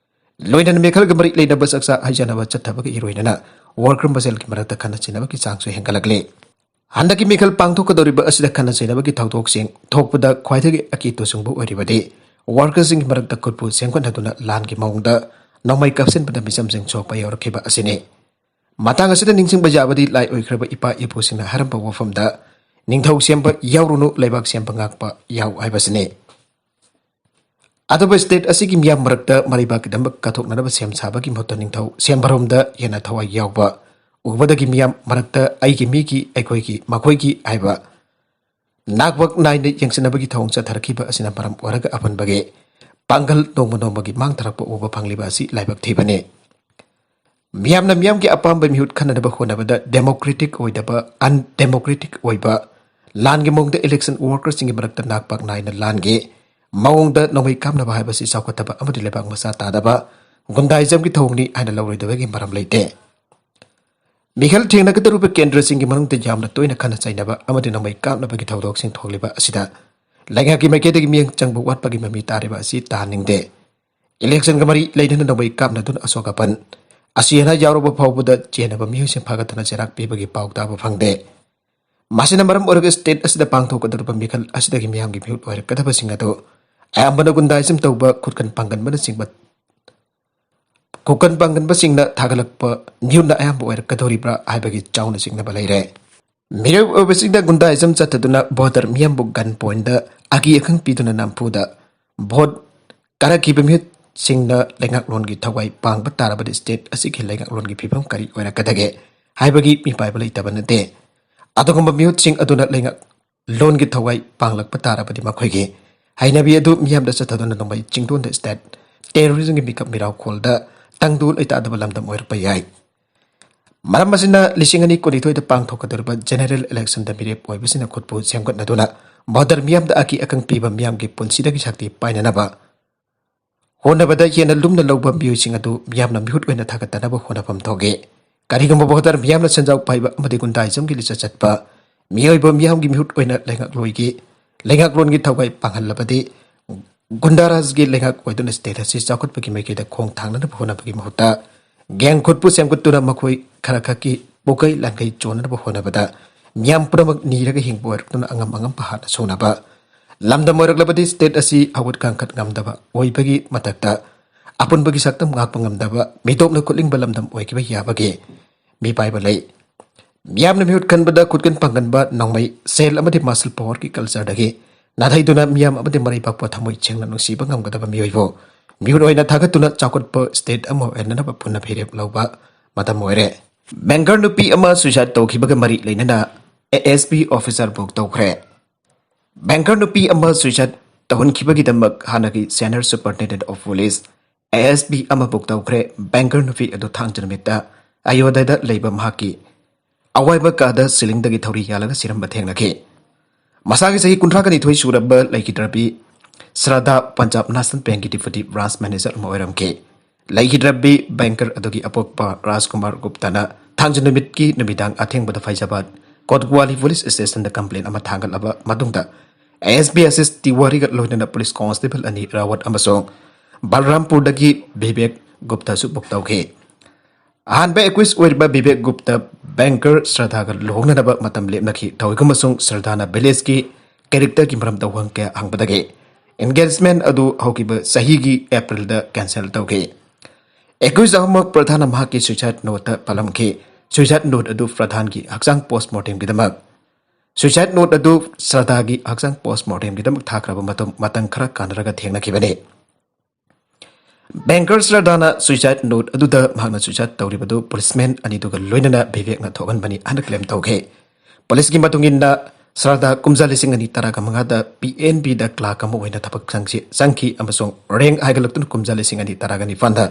ꯂꯣꯏꯅꯅ ꯃꯤꯈꯜꯒ ꯃꯔꯤ ꯂꯩꯅꯕ ꯆꯥꯛꯆꯥ ꯍꯩꯖꯅꯕ ꯆꯠꯊꯕꯒ ꯏꯔꯣꯏꯅꯅ ꯋꯥꯔꯀꯔ ꯃꯁꯦꯜꯒꯤ ꯃꯔꯛꯇ ꯈꯠꯅ ꯆꯩꯅꯕꯒꯤ ꯆꯥꯡꯁꯨ ꯍꯦꯟꯒꯠꯂꯛꯂꯤ꯫ ꯍꯟꯗꯛꯀꯤ ꯃꯤꯈꯜ ꯄꯥꯡꯊꯣꯛꯀꯗꯧꯔꯤꯕ ꯑꯁꯤꯗ ꯈꯠꯅ ꯆꯩꯅꯕꯒꯤ ꯊꯧꯗꯣꯛꯁꯤꯡ ꯊꯣꯛꯄꯗ ꯈ꯭ꯋꯥꯏꯗꯒꯤ ꯑꯀꯤ ꯇꯨꯁꯨꯡꯕ ꯑꯣꯏꯔꯤꯕꯗꯤ ꯋꯥꯔꯀꯔꯁꯤꯡꯒꯤ ꯃꯔꯛꯇ ꯈꯨꯠꯄꯨ ꯁꯦꯝꯒꯠꯅꯗꯨꯅ ꯂꯥꯟꯒꯤ ꯃꯑꯣꯡꯗ ꯅꯣꯡꯃꯩ ꯀꯥꯞꯁꯤꯟꯕꯗ ꯃꯤꯆꯝꯁꯤꯡ ꯁꯣꯛꯄ ꯌꯥꯎꯔꯛꯈꯤꯕ ꯑꯁꯤꯅꯤ꯫ ꯃꯇꯥꯡ ꯑꯁꯤꯗ ꯅꯤꯡꯁꯤꯡꯕ ꯌꯥꯕꯗꯤ ꯂꯥꯏ ꯑꯣꯏꯈ꯭ꯔꯕ ꯏꯄꯥ ꯏꯄꯨꯁꯤꯡꯅ ꯍꯥꯏꯔꯝꯕ ꯋꯥꯐꯝꯗ ꯅꯤꯡꯊꯧ ꯁꯦꯝꯕ ꯌꯥꯎꯔꯨꯅꯨ, ꯂꯩꯕꯥꯛ ꯁꯦꯝꯕ ꯉꯥꯛꯄ ꯌꯥꯎ ꯍꯥꯏꯕꯁꯤꯅꯤ꯫ ꯑꯇꯣꯞꯄ ꯁ꯭ꯇꯦꯠ ꯑꯁꯤꯒꯤ ꯃꯤꯌꯥꯝ ꯃꯔꯛꯇ ꯃꯔꯩꯕꯥꯛꯀꯤꯗꯃꯛ ꯀꯠꯊꯣꯛꯅꯅꯕ ꯁꯦꯝ ꯁꯥꯕꯒꯤ ꯃꯍꯨꯠꯇ ꯅꯤꯡꯊꯧ ꯁꯦꯝꯕꯔꯣꯝꯗ ꯍꯦꯟꯅ ꯊꯋꯥꯏ ꯌꯥꯎꯕ ꯎꯕꯗꯒꯤ ꯃꯤꯌꯥꯝ ꯃꯔꯛꯇ ꯑꯩꯒꯤ, ꯃꯤꯒꯤ, ꯑꯩꯈꯣꯏꯒꯤ, ꯃꯈꯣꯏꯒꯤ ꯍꯥꯏꯕ ꯅꯥꯛꯄꯛ ꯅꯥꯏꯅ ꯌꯦꯡꯁꯤꯟꯅꯕꯒꯤ ꯊꯧꯑꯣꯡ ꯆꯠꯊꯔꯛꯈꯤꯕ ꯑꯁꯤꯅ ꯃꯔꯝ ꯑꯣꯏꯔꯒ ꯑꯄꯨꯟꯕꯒꯤ ꯄꯥꯡꯒꯜ ꯅꯣꯡꯃ ꯅꯣꯡꯃꯒꯤ ꯃꯥꯡꯊꯔꯛꯄ ꯎꯕ ꯐꯪꯂꯤꯕ ꯑꯁꯤ ꯂꯥꯏꯕꯛ ꯊꯤꯕꯅꯤ꯫ ꯃꯤꯌꯥꯝꯅ ꯃꯤꯌꯥꯝꯒꯤ ꯑꯄꯥꯝꯕ ꯃꯤꯍꯨꯠ ꯈꯟꯅꯅꯕ ꯍꯣꯠꯅꯕꯗ ꯗꯦꯃꯣꯀ꯭ꯔꯦꯇꯤꯛ ꯑꯣꯏꯗꯕ, ꯑꯟꯗꯦꯃꯣꯀ꯭ꯔꯦꯇꯤꯛ ꯑꯣꯏꯕ, ꯂꯥꯟꯒꯤ ꯃꯑꯣꯡꯗ ꯏꯂꯦꯛꯁꯟ ꯋꯥꯔꯀꯔꯁꯤꯡꯒꯤ ꯃꯔꯛꯇ ꯅꯥꯛꯄꯥꯛ ꯅꯥꯏꯅ ꯂꯥꯟꯒꯤ ꯃꯑꯣꯡꯗ ꯅꯣꯡꯃꯩ ꯀꯥꯞꯅꯕ ꯍꯥꯏꯕꯁꯤ ꯆꯥꯎꯈꯠꯇꯕ ꯑꯃꯗꯤ ꯂꯩꯕꯥꯛ ꯃꯆꯥ ꯇꯥꯗꯕ ꯒꯨꯟꯗꯥꯏꯖꯝꯒꯤ ꯊꯧꯑꯣꯡꯅꯤ ꯍꯥꯏꯅ ꯂꯧꯔꯣꯏꯗꯕꯒꯤ ꯃꯔꯝ ꯂꯩꯇꯦ꯫ ꯃꯤꯈꯜ ꯊꯦꯡꯅꯒꯗꯧꯔꯤꯕ ꯀꯦꯟꯗ꯭ꯔꯁꯤꯡꯒꯤ ꯃꯅꯨꯡꯗ ꯌꯥꯝꯅ ꯇꯣꯏꯅ ꯈꯠꯅ ꯆꯩꯅꯕ ꯑꯃꯗꯤ ꯅꯣꯡꯃꯩ ꯀꯥꯞꯅꯕꯒꯤ ꯊꯧꯗꯣꯛꯁꯤꯡ ꯊꯣꯛꯂꯤꯕ ꯑꯁꯤꯗ ꯂꯩꯉꯥꯛꯀꯤ ꯃꯥꯏꯀꯩꯗꯒꯤ ꯃꯤꯠꯌꯦꯡ ꯆꯪꯕ ꯋꯥꯠꯄꯒꯤ ꯃꯃꯤ ꯇꯥꯔꯤꯕ ꯑꯁꯤ ꯇꯥꯍꯟꯅꯤꯡꯗꯦ꯫ ꯏꯂꯦꯛꯁꯟꯒ ꯃꯔꯤ ꯂꯩꯅꯅ ꯅꯣꯡꯃꯩ ꯀꯥꯞꯅꯗꯨꯅ ꯑꯁꯣꯛ ꯑꯄꯟ ꯑꯁꯤ ꯑꯅꯥ ꯌꯥꯎꯔꯕ ꯐꯥꯎꯕꯗ ꯆꯦꯟꯅꯕ ꯃꯤꯑꯣꯏꯁꯤꯡ ꯐꯒꯠꯇꯅ ꯆꯩꯔꯥꯛ ꯄꯤꯕꯒꯤ ꯄꯥꯎ ꯇꯥꯕ ꯐꯪꯗꯦ꯫ ꯃꯁꯤꯅ ꯃꯔꯝ ꯑꯣꯏꯔꯒ ꯁ꯭ꯇꯦꯠ ꯑꯁꯤꯗ ꯄꯥꯡꯊꯣꯛꯀꯗꯧꯔꯤꯕ ꯃꯤꯈꯜ ꯑꯁꯤꯗꯒꯤ ꯃꯤꯌꯥꯝꯒꯤ ꯃꯤꯍꯨꯠ ꯑꯣꯏꯔꯛꯀꯗꯕꯁꯤꯡ ꯑꯗꯨ ꯑꯌꯥꯝꯕꯅ ꯒꯨꯟꯗꯥꯏꯖꯝ ꯇꯧꯕ, ꯈꯨꯠꯀꯟ ꯄꯥꯡꯒꯟꯕꯅꯆꯤꯡꯕ ꯈꯨꯀꯟ ꯄꯥꯡꯒꯟꯕꯁꯤꯡꯅ ꯊꯥꯒꯠꯂꯛꯄ ꯃꯤꯍꯨꯠꯅ ꯑꯌꯥꯝꯕ ꯑꯣꯏꯔꯛꯀꯗꯧꯔꯤꯕ꯭ꯔꯥ ꯍꯥꯏꯕꯒꯤ ꯆꯥꯎꯅ ꯆꯤꯡꯅꯕ ꯂꯩꯔꯦ꯫ ꯃꯤꯔꯦꯞ ꯑꯣꯏꯕꯁꯤꯡꯗ ꯒꯨꯟꯗꯥꯏꯖꯝ ꯆꯠꯊꯗꯨꯅ ꯚꯣꯇꯔ ꯃꯤꯌꯥꯝꯕꯨ ꯒꯟ ꯄꯣꯏꯟꯗ ꯑꯀꯤ ꯑꯈꯪ ꯄꯤꯗꯨꯅ ꯅꯝꯐꯨꯗ ꯚꯣꯠ ꯀꯥꯔꯛꯈꯤꯕ ꯃꯤꯍꯨꯠꯁꯤꯡꯅ ꯂꯩꯉꯥꯛꯂꯣꯟꯒꯤ ꯊꯋꯥꯏ ꯄꯥꯡꯕ ꯇꯥꯔꯕꯗꯤ ꯁ꯭ꯇꯦꯠ ꯑꯁꯤꯒꯤ ꯂꯩꯉꯥꯛꯂꯣꯟꯒꯤ ꯐꯤꯕꯝ ꯀꯔꯤ ꯑꯣꯏꯔꯛꯀꯗꯒꯦ ꯍꯥꯏꯕꯒꯤ ꯃꯤꯄꯥꯏꯕ ꯂꯩꯇꯕ ꯅꯠꯇꯦ꯫ ꯑꯗꯨꯒꯨꯝꯕ ꯃꯤꯍꯨꯠꯁꯤꯡ ꯑꯗꯨꯅ ꯂꯩꯉꯥꯛꯂꯣꯟꯒꯤ ꯊꯋꯥꯏ ꯄꯥꯡꯂꯛꯄ ꯇꯥꯔꯕꯗꯤ ꯃꯈꯣꯏꯒꯤ ꯍꯩꯅꯕꯤ ꯑꯗꯨ ꯃꯤꯌꯥꯝꯗ ꯆꯠꯊꯗꯨꯅ ꯅꯣꯡꯃꯩ ꯆꯤꯡꯗꯣꯟꯗ ꯁ꯭ꯇꯦꯠ ꯇꯦꯔꯣꯔꯤꯖꯝꯒꯤ ꯃꯤꯀꯞ ꯃꯤꯔꯥꯎꯈꯣꯜꯗ ꯇꯪꯗꯨ ꯂꯩꯇꯥꯗꯕ ꯂꯝꯗꯝ ꯑꯣꯏꯔꯛꯄ ꯌꯥꯏ꯫ ꯃꯔꯝ ꯑꯁꯤꯅ ꯂꯤꯁꯤꯡ ꯑꯅꯤ ꯀꯨꯟꯅꯤꯊꯣꯏꯗ ꯄꯥꯡꯊꯣꯛꯀꯗꯧꯔꯤꯕ ꯖꯦꯅꯦꯔꯦꯜ ꯏꯂꯦꯛꯁꯟꯗ ꯃꯤꯔꯦꯞ ꯑꯣꯏꯕꯁꯤꯡꯅ ꯈꯨꯠꯄꯨ ꯁꯦꯝꯒꯠꯅꯗꯨꯅ ꯚꯣꯇꯔ ꯃꯤꯌꯥꯝꯗ ꯑꯀꯤ ꯑꯈꯪ ꯄꯤꯕ, ꯃꯤꯌꯥꯝꯒꯤ ꯄꯨꯟꯁꯤꯗꯒꯤ ꯁꯛꯇꯤ ꯄꯥꯏꯅꯅꯕ ꯍꯣꯠꯅꯕꯗ ꯍꯦꯟꯅ ꯂꯨꯝꯅ ꯂꯧꯕ ꯃꯤꯑꯣꯏꯁꯤꯡ ꯑꯗꯨ ꯃꯤꯌꯥꯝꯅ ꯃꯤꯍꯨꯠ ꯑꯣꯏꯅ ꯊꯥꯒꯠꯇꯅꯕ ꯍꯣꯠꯅꯐꯝ ꯊꯣꯛꯏ꯫ ꯀꯔꯤꯒꯨꯝꯕ ꯚꯣꯇꯔ ꯃꯤꯌꯥꯝꯅ ꯁꯦꯟꯖꯥꯎ ꯄꯥꯏꯕ ꯑꯃꯗꯤ ꯒꯨꯟꯗꯥꯏꯖꯝꯒꯤ ꯂꯤꯆꯠ ꯆꯠꯄ ꯃꯤꯑꯣꯏꯕ ꯃꯤꯌꯥꯝꯒꯤ ꯃꯤꯍꯨꯠ ꯑꯣꯏꯅ ꯂꯩꯉꯥꯛꯂꯣꯏꯒꯤ, ꯂꯩꯉꯥꯛꯂꯣꯟꯒꯤ ꯊꯋꯥꯏ ꯄꯥꯡꯍꯜꯂꯕꯗꯤ ꯒꯨꯟꯗꯥꯔꯥꯖꯒꯤ ꯂꯩꯉꯥꯛ ꯑꯣꯏꯗꯨꯅ ꯁ꯭ꯇꯦꯠ ꯑꯁꯤ ꯆꯥꯎꯈꯠꯄꯒꯤ ꯃꯥꯏꯀꯩꯗ ꯈꯣꯡ ꯊꯥꯡꯅꯅꯕ ꯍꯣꯠꯅꯕꯒꯤ ꯃꯍꯨꯠꯇ ꯒꯦꯡ ꯈꯨꯠꯄꯨ ꯁꯦꯝꯒꯠꯇꯨꯅ ꯃꯈꯣꯏ ꯈꯔ ꯈꯛꯀꯤ ꯄꯨꯀꯩ ꯂꯥꯟꯒꯩ ꯆꯣꯟꯅꯅꯕ ꯍꯣꯠꯅꯕꯗ ꯃꯤꯌꯥꯝ ꯄꯨꯝꯅꯃꯛ ꯅꯤꯔꯒ ꯍꯤꯡꯕ ꯑꯣꯏꯔꯛꯇꯨꯅ ꯑꯉꯝ ꯑꯉꯝꯕ ꯍꯥꯠꯅ ꯁꯨꯅꯕ ꯂꯝꯗꯝ ꯑꯣꯏꯔꯛꯂꯕꯗꯤ ꯁ꯭ꯇꯦꯠ ꯑꯁꯤ ꯍꯧꯒꯠ ꯀꯥꯡꯈꯠ ꯉꯝꯗꯕ ꯑꯣꯏꯕꯒꯤ ꯃꯊꯛꯇ ꯑꯄꯨꯟꯕꯒꯤ ꯁꯛꯇꯝ ꯉꯥꯛꯄ ꯉꯝꯗꯕ ꯃꯤꯇꯣꯞꯅ ꯈꯨꯠꯂꯤꯡꯕ ꯂꯝꯗꯝ ꯑꯣꯏꯈꯤꯕ ꯌꯥꯕꯒꯤ ꯃꯤꯄꯥꯏꯕ ꯂꯩ꯫ ꯃꯤꯌꯥꯝꯅ ꯃꯤꯍꯨꯠ ꯈꯟꯕꯗ ꯈꯨꯠꯀꯟ ꯄꯥꯡꯒꯟꯕ ꯅꯣꯡꯃꯩ, ꯁꯦꯜ ꯑꯃꯗꯤ ꯃꯁꯜ ꯄꯥꯋꯔꯒꯤ ꯀꯜꯆꯔꯗꯒꯤ ꯅꯥꯊꯩꯗꯨꯅ ꯃꯤꯌꯥꯝ ꯑꯃꯗꯤ ꯃꯔꯩ ꯄꯥꯛꯄ ꯊꯃꯣꯏ ꯁꯦꯡꯅ ꯅꯨꯡꯁꯤꯕ ꯉꯝꯒꯗꯕ ꯃꯤꯑꯣꯏꯕꯨ ꯃꯤꯍꯨꯠ ꯑꯣꯏꯅ ꯊꯥꯒꯠꯇꯨꯅ ꯆꯥꯎꯈꯠꯄ ꯁ꯭ꯇꯦꯠ ꯑꯃ ꯑꯣꯏꯍꯟꯅꯅꯕ ꯄꯨꯟꯅ ꯐꯤꯔꯦꯞ ꯂꯧꯕ ꯃꯇꯝ ꯑꯣꯏꯔꯦ꯫ ꯕꯦꯡꯀꯔ ꯅꯨꯄꯤ ꯑꯃ ꯁꯨꯏꯁꯥꯏꯗ ꯇꯧꯈꯤꯕꯒ ꯃꯔꯤ ꯂꯩꯅꯅ A S P officer book ꯇꯧꯈ꯭ꯔꯦ꯫ ꯕꯦꯡꯀꯔ ꯅꯨꯄꯤ ꯑꯃ ꯁꯨꯏꯁꯥꯏꯗ ꯇꯧꯍꯟꯈꯤꯕꯒꯤꯗꯃꯛ ꯍꯥꯟꯅꯒꯤ senior superintendent of police, A S P, ꯑꯃ ꯕꯨꯛ ꯇꯧꯈ꯭ꯔꯦ꯫ ꯕꯦꯡꯀꯔ ꯅꯨꯄꯤ ꯑꯗꯨ ꯊꯥꯡꯖ ꯅꯨꯃꯤꯠꯇ ꯑꯌꯣꯙ꯭ꯌꯥꯗ ꯂꯩꯕ ꯃꯍꯥꯛꯀꯤ ꯑꯋꯥꯏꯕ ꯀꯥꯗ ꯁꯤꯂꯤꯡꯗꯒꯤ ꯊꯧꯔꯤ ꯌꯥꯜꯂꯒ ꯁꯤꯔꯝꯕ ꯊꯦꯡꯅꯈꯤ꯫ ꯃꯁꯥꯒꯤ ꯆꯍꯤ ꯀꯨꯟꯊ꯭ꯔꯥꯒ ꯅꯤꯊꯣꯏ ꯁꯨꯔꯕ ꯂꯩꯈꯤꯗ꯭ꯔꯕꯤ ꯁ꯭ꯔꯥꯙꯥ ꯄꯟꯖꯥꯕ ꯅꯦꯁꯅꯦꯜ ꯕꯦꯡꯛꯀꯤ ꯗꯤꯄ꯭ꯌꯨꯇꯤ ꯕ꯭ꯔꯥꯟꯁ ꯃꯦꯅꯦꯖꯔ ꯑꯃ ꯑꯣꯏꯔꯝꯈꯤ꯫ ꯂꯩꯈꯤꯗ꯭ꯔꯕꯤ ꯕꯦꯡꯀꯔ ꯑꯗꯨꯒꯤ ꯑꯄꯣꯛꯄ ꯔꯥꯖꯀꯨꯃꯥꯔ ꯒꯨꯞꯇꯅ ꯊꯥꯡꯖ ꯅꯨꯃꯤꯠꯀꯤ ꯅꯨꯃꯤꯗꯥꯡ ꯑꯊꯦꯡꯕꯗ ꯐꯩꯖꯥꯕꯥꯗ ꯀꯣꯠꯋꯥꯂꯤ ꯄꯨꯂꯤꯁ ꯁ꯭ꯇꯦꯁꯟꯗ ꯀꯝꯄ꯭ꯂꯦꯟ ꯑꯃ ꯊꯥꯡꯒꯠꯂꯕ ꯃꯇꯨꯡꯗ, ꯑꯦ ꯑꯦꯁ ꯄꯤ ꯑꯥꯁꯤꯁ ꯇꯤꯋꯥꯔꯤꯒ ꯂꯣꯏꯅꯅ ꯄꯨꯂꯤꯁ ꯀꯣꯟꯁꯇꯦꯕꯜ ꯑꯅꯤ, ꯔꯥꯋꯠ ꯑꯃꯁꯨꯡ ꯕꯜꯔꯥꯝꯄꯨꯔꯗꯒꯤ ꯕꯤꯕꯦꯛ ꯒꯨꯞꯇꯁꯨ ꯕꯨꯛ ꯇꯧꯈꯤ꯫ ꯑꯍꯥꯟꯕ ꯑꯦꯀ꯭ꯌꯨꯁ ꯑꯣꯏꯔꯤꯕ ꯕꯤꯕꯦꯛ ꯒꯨꯞꯇ ꯕꯦꯡꯀꯔ ꯁ꯭ꯔꯥꯙꯥꯒ ꯂꯨꯍꯣꯡꯅꯅꯕ ꯃꯇꯝ ꯂꯦꯞꯅꯈꯤ꯫ ꯊꯧꯑꯣꯏꯈꯨꯝ ꯑꯃꯁꯨꯡ ꯁ꯭ꯔꯥꯙꯥꯅ ꯚꯤꯂꯦꯖꯀꯤ ꯀꯦꯔꯦꯛꯇꯔꯒꯤ ꯃꯔꯝꯗ ꯋꯥꯍꯪ ꯀꯌꯥ ꯍꯪꯕꯗꯒꯤ ꯑꯦꯡꯒꯦꯖꯃꯦꯟꯠ ꯑꯗꯨ ꯍꯧꯈꯤꯕ ꯆꯍꯤꯒꯤ ꯑꯦꯄ꯭ꯔꯤꯜꯗ ꯀꯦꯟꯁꯦꯜ ꯇꯧꯈꯤ꯫ ꯑꯦꯀ꯭ꯌꯨꯁ ꯑꯍꯨꯝꯃꯛ ꯄ꯭ꯔꯙꯥꯟꯅ ꯃꯍꯥꯛꯀꯤ ꯁꯨꯏꯁꯥꯏꯗ ꯅꯣꯠꯇ ꯄꯥꯜꯂꯝꯈꯤ꯫ ꯁꯨꯏꯁꯥꯏꯗ ꯅꯣꯠ ꯑꯗꯨ ꯄ꯭ꯔꯙꯥꯟꯒꯤ ꯍꯛꯆꯥꯡ ꯄꯣꯁꯃꯣꯔꯇꯦꯝꯒꯤꯗꯃꯛ ꯁꯨꯏꯁꯥꯏꯗ ꯅꯣꯠ ꯑꯗꯨ ꯁ꯭ꯔꯗꯥꯒꯤ ꯍꯛꯆꯥꯡ ꯄꯣꯁꯃꯣꯔꯇꯦꯝꯒꯤꯗꯃꯛ ꯊꯥꯈ꯭ꯔꯕ ꯃꯇꯝ ꯃꯇꯝ ꯈꯔ ꯀꯥꯟꯅꯔꯒ ꯊꯦꯡꯅꯈꯤꯕꯅꯤ꯫ ꯕꯦꯡꯀꯔ ꯁ꯭ꯔꯗꯥꯅ ꯁꯨꯏꯁꯥꯏꯗ ꯅꯣꯠ ꯑꯗꯨꯗ ꯃꯍꯥꯛꯅ ꯁꯨꯏꯁꯥꯏꯗ ꯇꯧꯔꯤꯕꯗꯨ ꯄꯨꯂꯤꯁꯃꯦꯟ ꯑꯅꯤꯗꯨꯒ ꯂꯣꯏꯅꯅ ꯕꯤꯕꯦꯛꯅ ꯊꯣꯛꯍꯟꯕꯅꯤ ꯍꯥꯏꯅ ꯀ꯭ꯂꯦꯝ ꯇꯧꯈꯤ꯫ ꯄꯨꯂꯤꯁꯀꯤ ꯃꯇꯨꯡ ꯏꯟꯅ ꯁ꯭ꯔꯗꯥ ꯀꯨꯝꯖꯥ ꯂꯤꯁꯤꯡ ꯑꯅꯤ ꯇꯔꯥꯒ ꯃꯉꯥꯗ ꯄꯤ ꯑꯦꯟ ꯕꯤꯗ ꯀ꯭ꯂꯥꯔꯛ ꯑꯃ ꯑꯣꯏꯅ ꯊꯕꯛ ꯆꯪꯁꯤ- ꯆꯪꯈꯤ ꯑꯃꯁꯨꯡ ꯔꯦꯡ ꯍꯥꯏꯒꯠꯂꯛꯇꯨꯅ ꯀꯨꯝꯖꯥ ꯂꯤꯁꯤꯡ ꯑꯅꯤ ꯇꯔꯥꯒ ꯅꯤꯄꯥꯟꯗ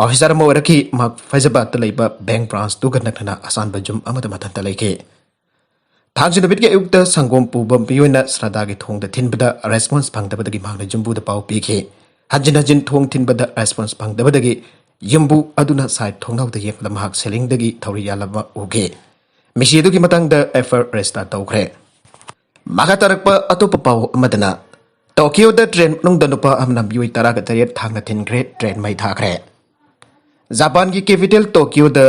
ꯑꯣꯐꯤꯁꯥꯔ ꯑꯃ ꯑꯣꯏꯔꯛꯈꯤ꯫ ꯃꯍꯥꯛ ꯐꯩꯖꯕꯥꯗꯇ ꯂꯩꯕ ꯕꯦꯡ ꯕ꯭ꯔꯥꯟꯁꯇꯨꯒ ꯅꯛꯅꯅ ꯑꯁꯥꯟꯕ ꯌꯨꯝ ꯑꯃꯗ ꯃꯊꯟꯇ ꯂꯩꯈꯤ꯫ ꯊꯥꯡꯖ ꯅꯨꯃꯤꯠꯀꯤ ꯑꯌꯨꯛꯇ ꯁꯪꯒꯣꯝ ꯄꯨꯕ ꯃꯤꯑꯣꯏꯅ ꯁ꯭ꯔꯗꯥꯒꯤ ꯊꯣꯡꯗ ꯊꯤꯟꯕꯗ ꯔꯦꯁꯄꯣꯟꯁ ꯐꯪꯗꯕꯗꯒꯤ ꯃꯍꯥꯛꯅ ꯌꯨꯝꯕꯨꯗ ꯄꯥꯎ ꯄꯤꯈꯤ꯫ ꯍꯟꯖꯤꯟ ꯍꯟꯖꯤꯟ ꯊꯣꯡ ꯊꯤꯟꯕꯗ ꯔꯦꯁꯄꯣꯟꯁ ꯐꯪꯗꯕꯗꯒꯤ ꯌꯨꯝꯕꯨ ꯑꯗꯨꯅ ꯁꯥꯏꯠ ꯊꯣꯡꯅꯥꯎꯗ ꯌꯦꯡꯕꯗ ꯃꯍꯥꯛ ꯁꯤꯂꯤꯡꯗꯒꯤ ꯊꯧꯔꯤ ꯌꯥꯜꯂꯕ ꯎꯈꯤ꯫ ꯃꯤꯁꯤ ꯑꯗꯨꯒꯤ ꯃꯇꯥꯡꯗ ꯑꯦꯐ ꯑꯥꯏ ꯑꯥꯔ ꯔꯦꯖꯤꯁꯇꯥꯔ ꯇꯧꯈ꯭ꯔꯦ꯫ ꯃꯈꯥ ꯇꯥꯔꯛꯄ ꯑꯇꯣꯞꯄ ꯄꯥꯎ ꯑꯃꯗꯅ, ꯇꯣꯀꯤꯌꯣꯗ ꯇ꯭ꯔꯦꯟ ꯃꯅꯨꯡꯗ ꯅꯨꯄꯥ ꯑꯃꯅ ꯃꯤꯑꯣꯏ ꯇꯔꯥꯒ ꯇꯔꯦꯠ ꯊꯥꯡꯅ ꯊꯤꯟꯈ꯭ꯔꯦ, ꯇ꯭ꯔꯦꯟ ꯃꯩ ꯊꯥꯈ꯭ꯔꯦ꯫ ꯖꯄꯥꯟꯒꯤ ꯀꯦꯄꯤꯇꯦꯜ ꯇꯣꯀꯤꯌꯣꯗ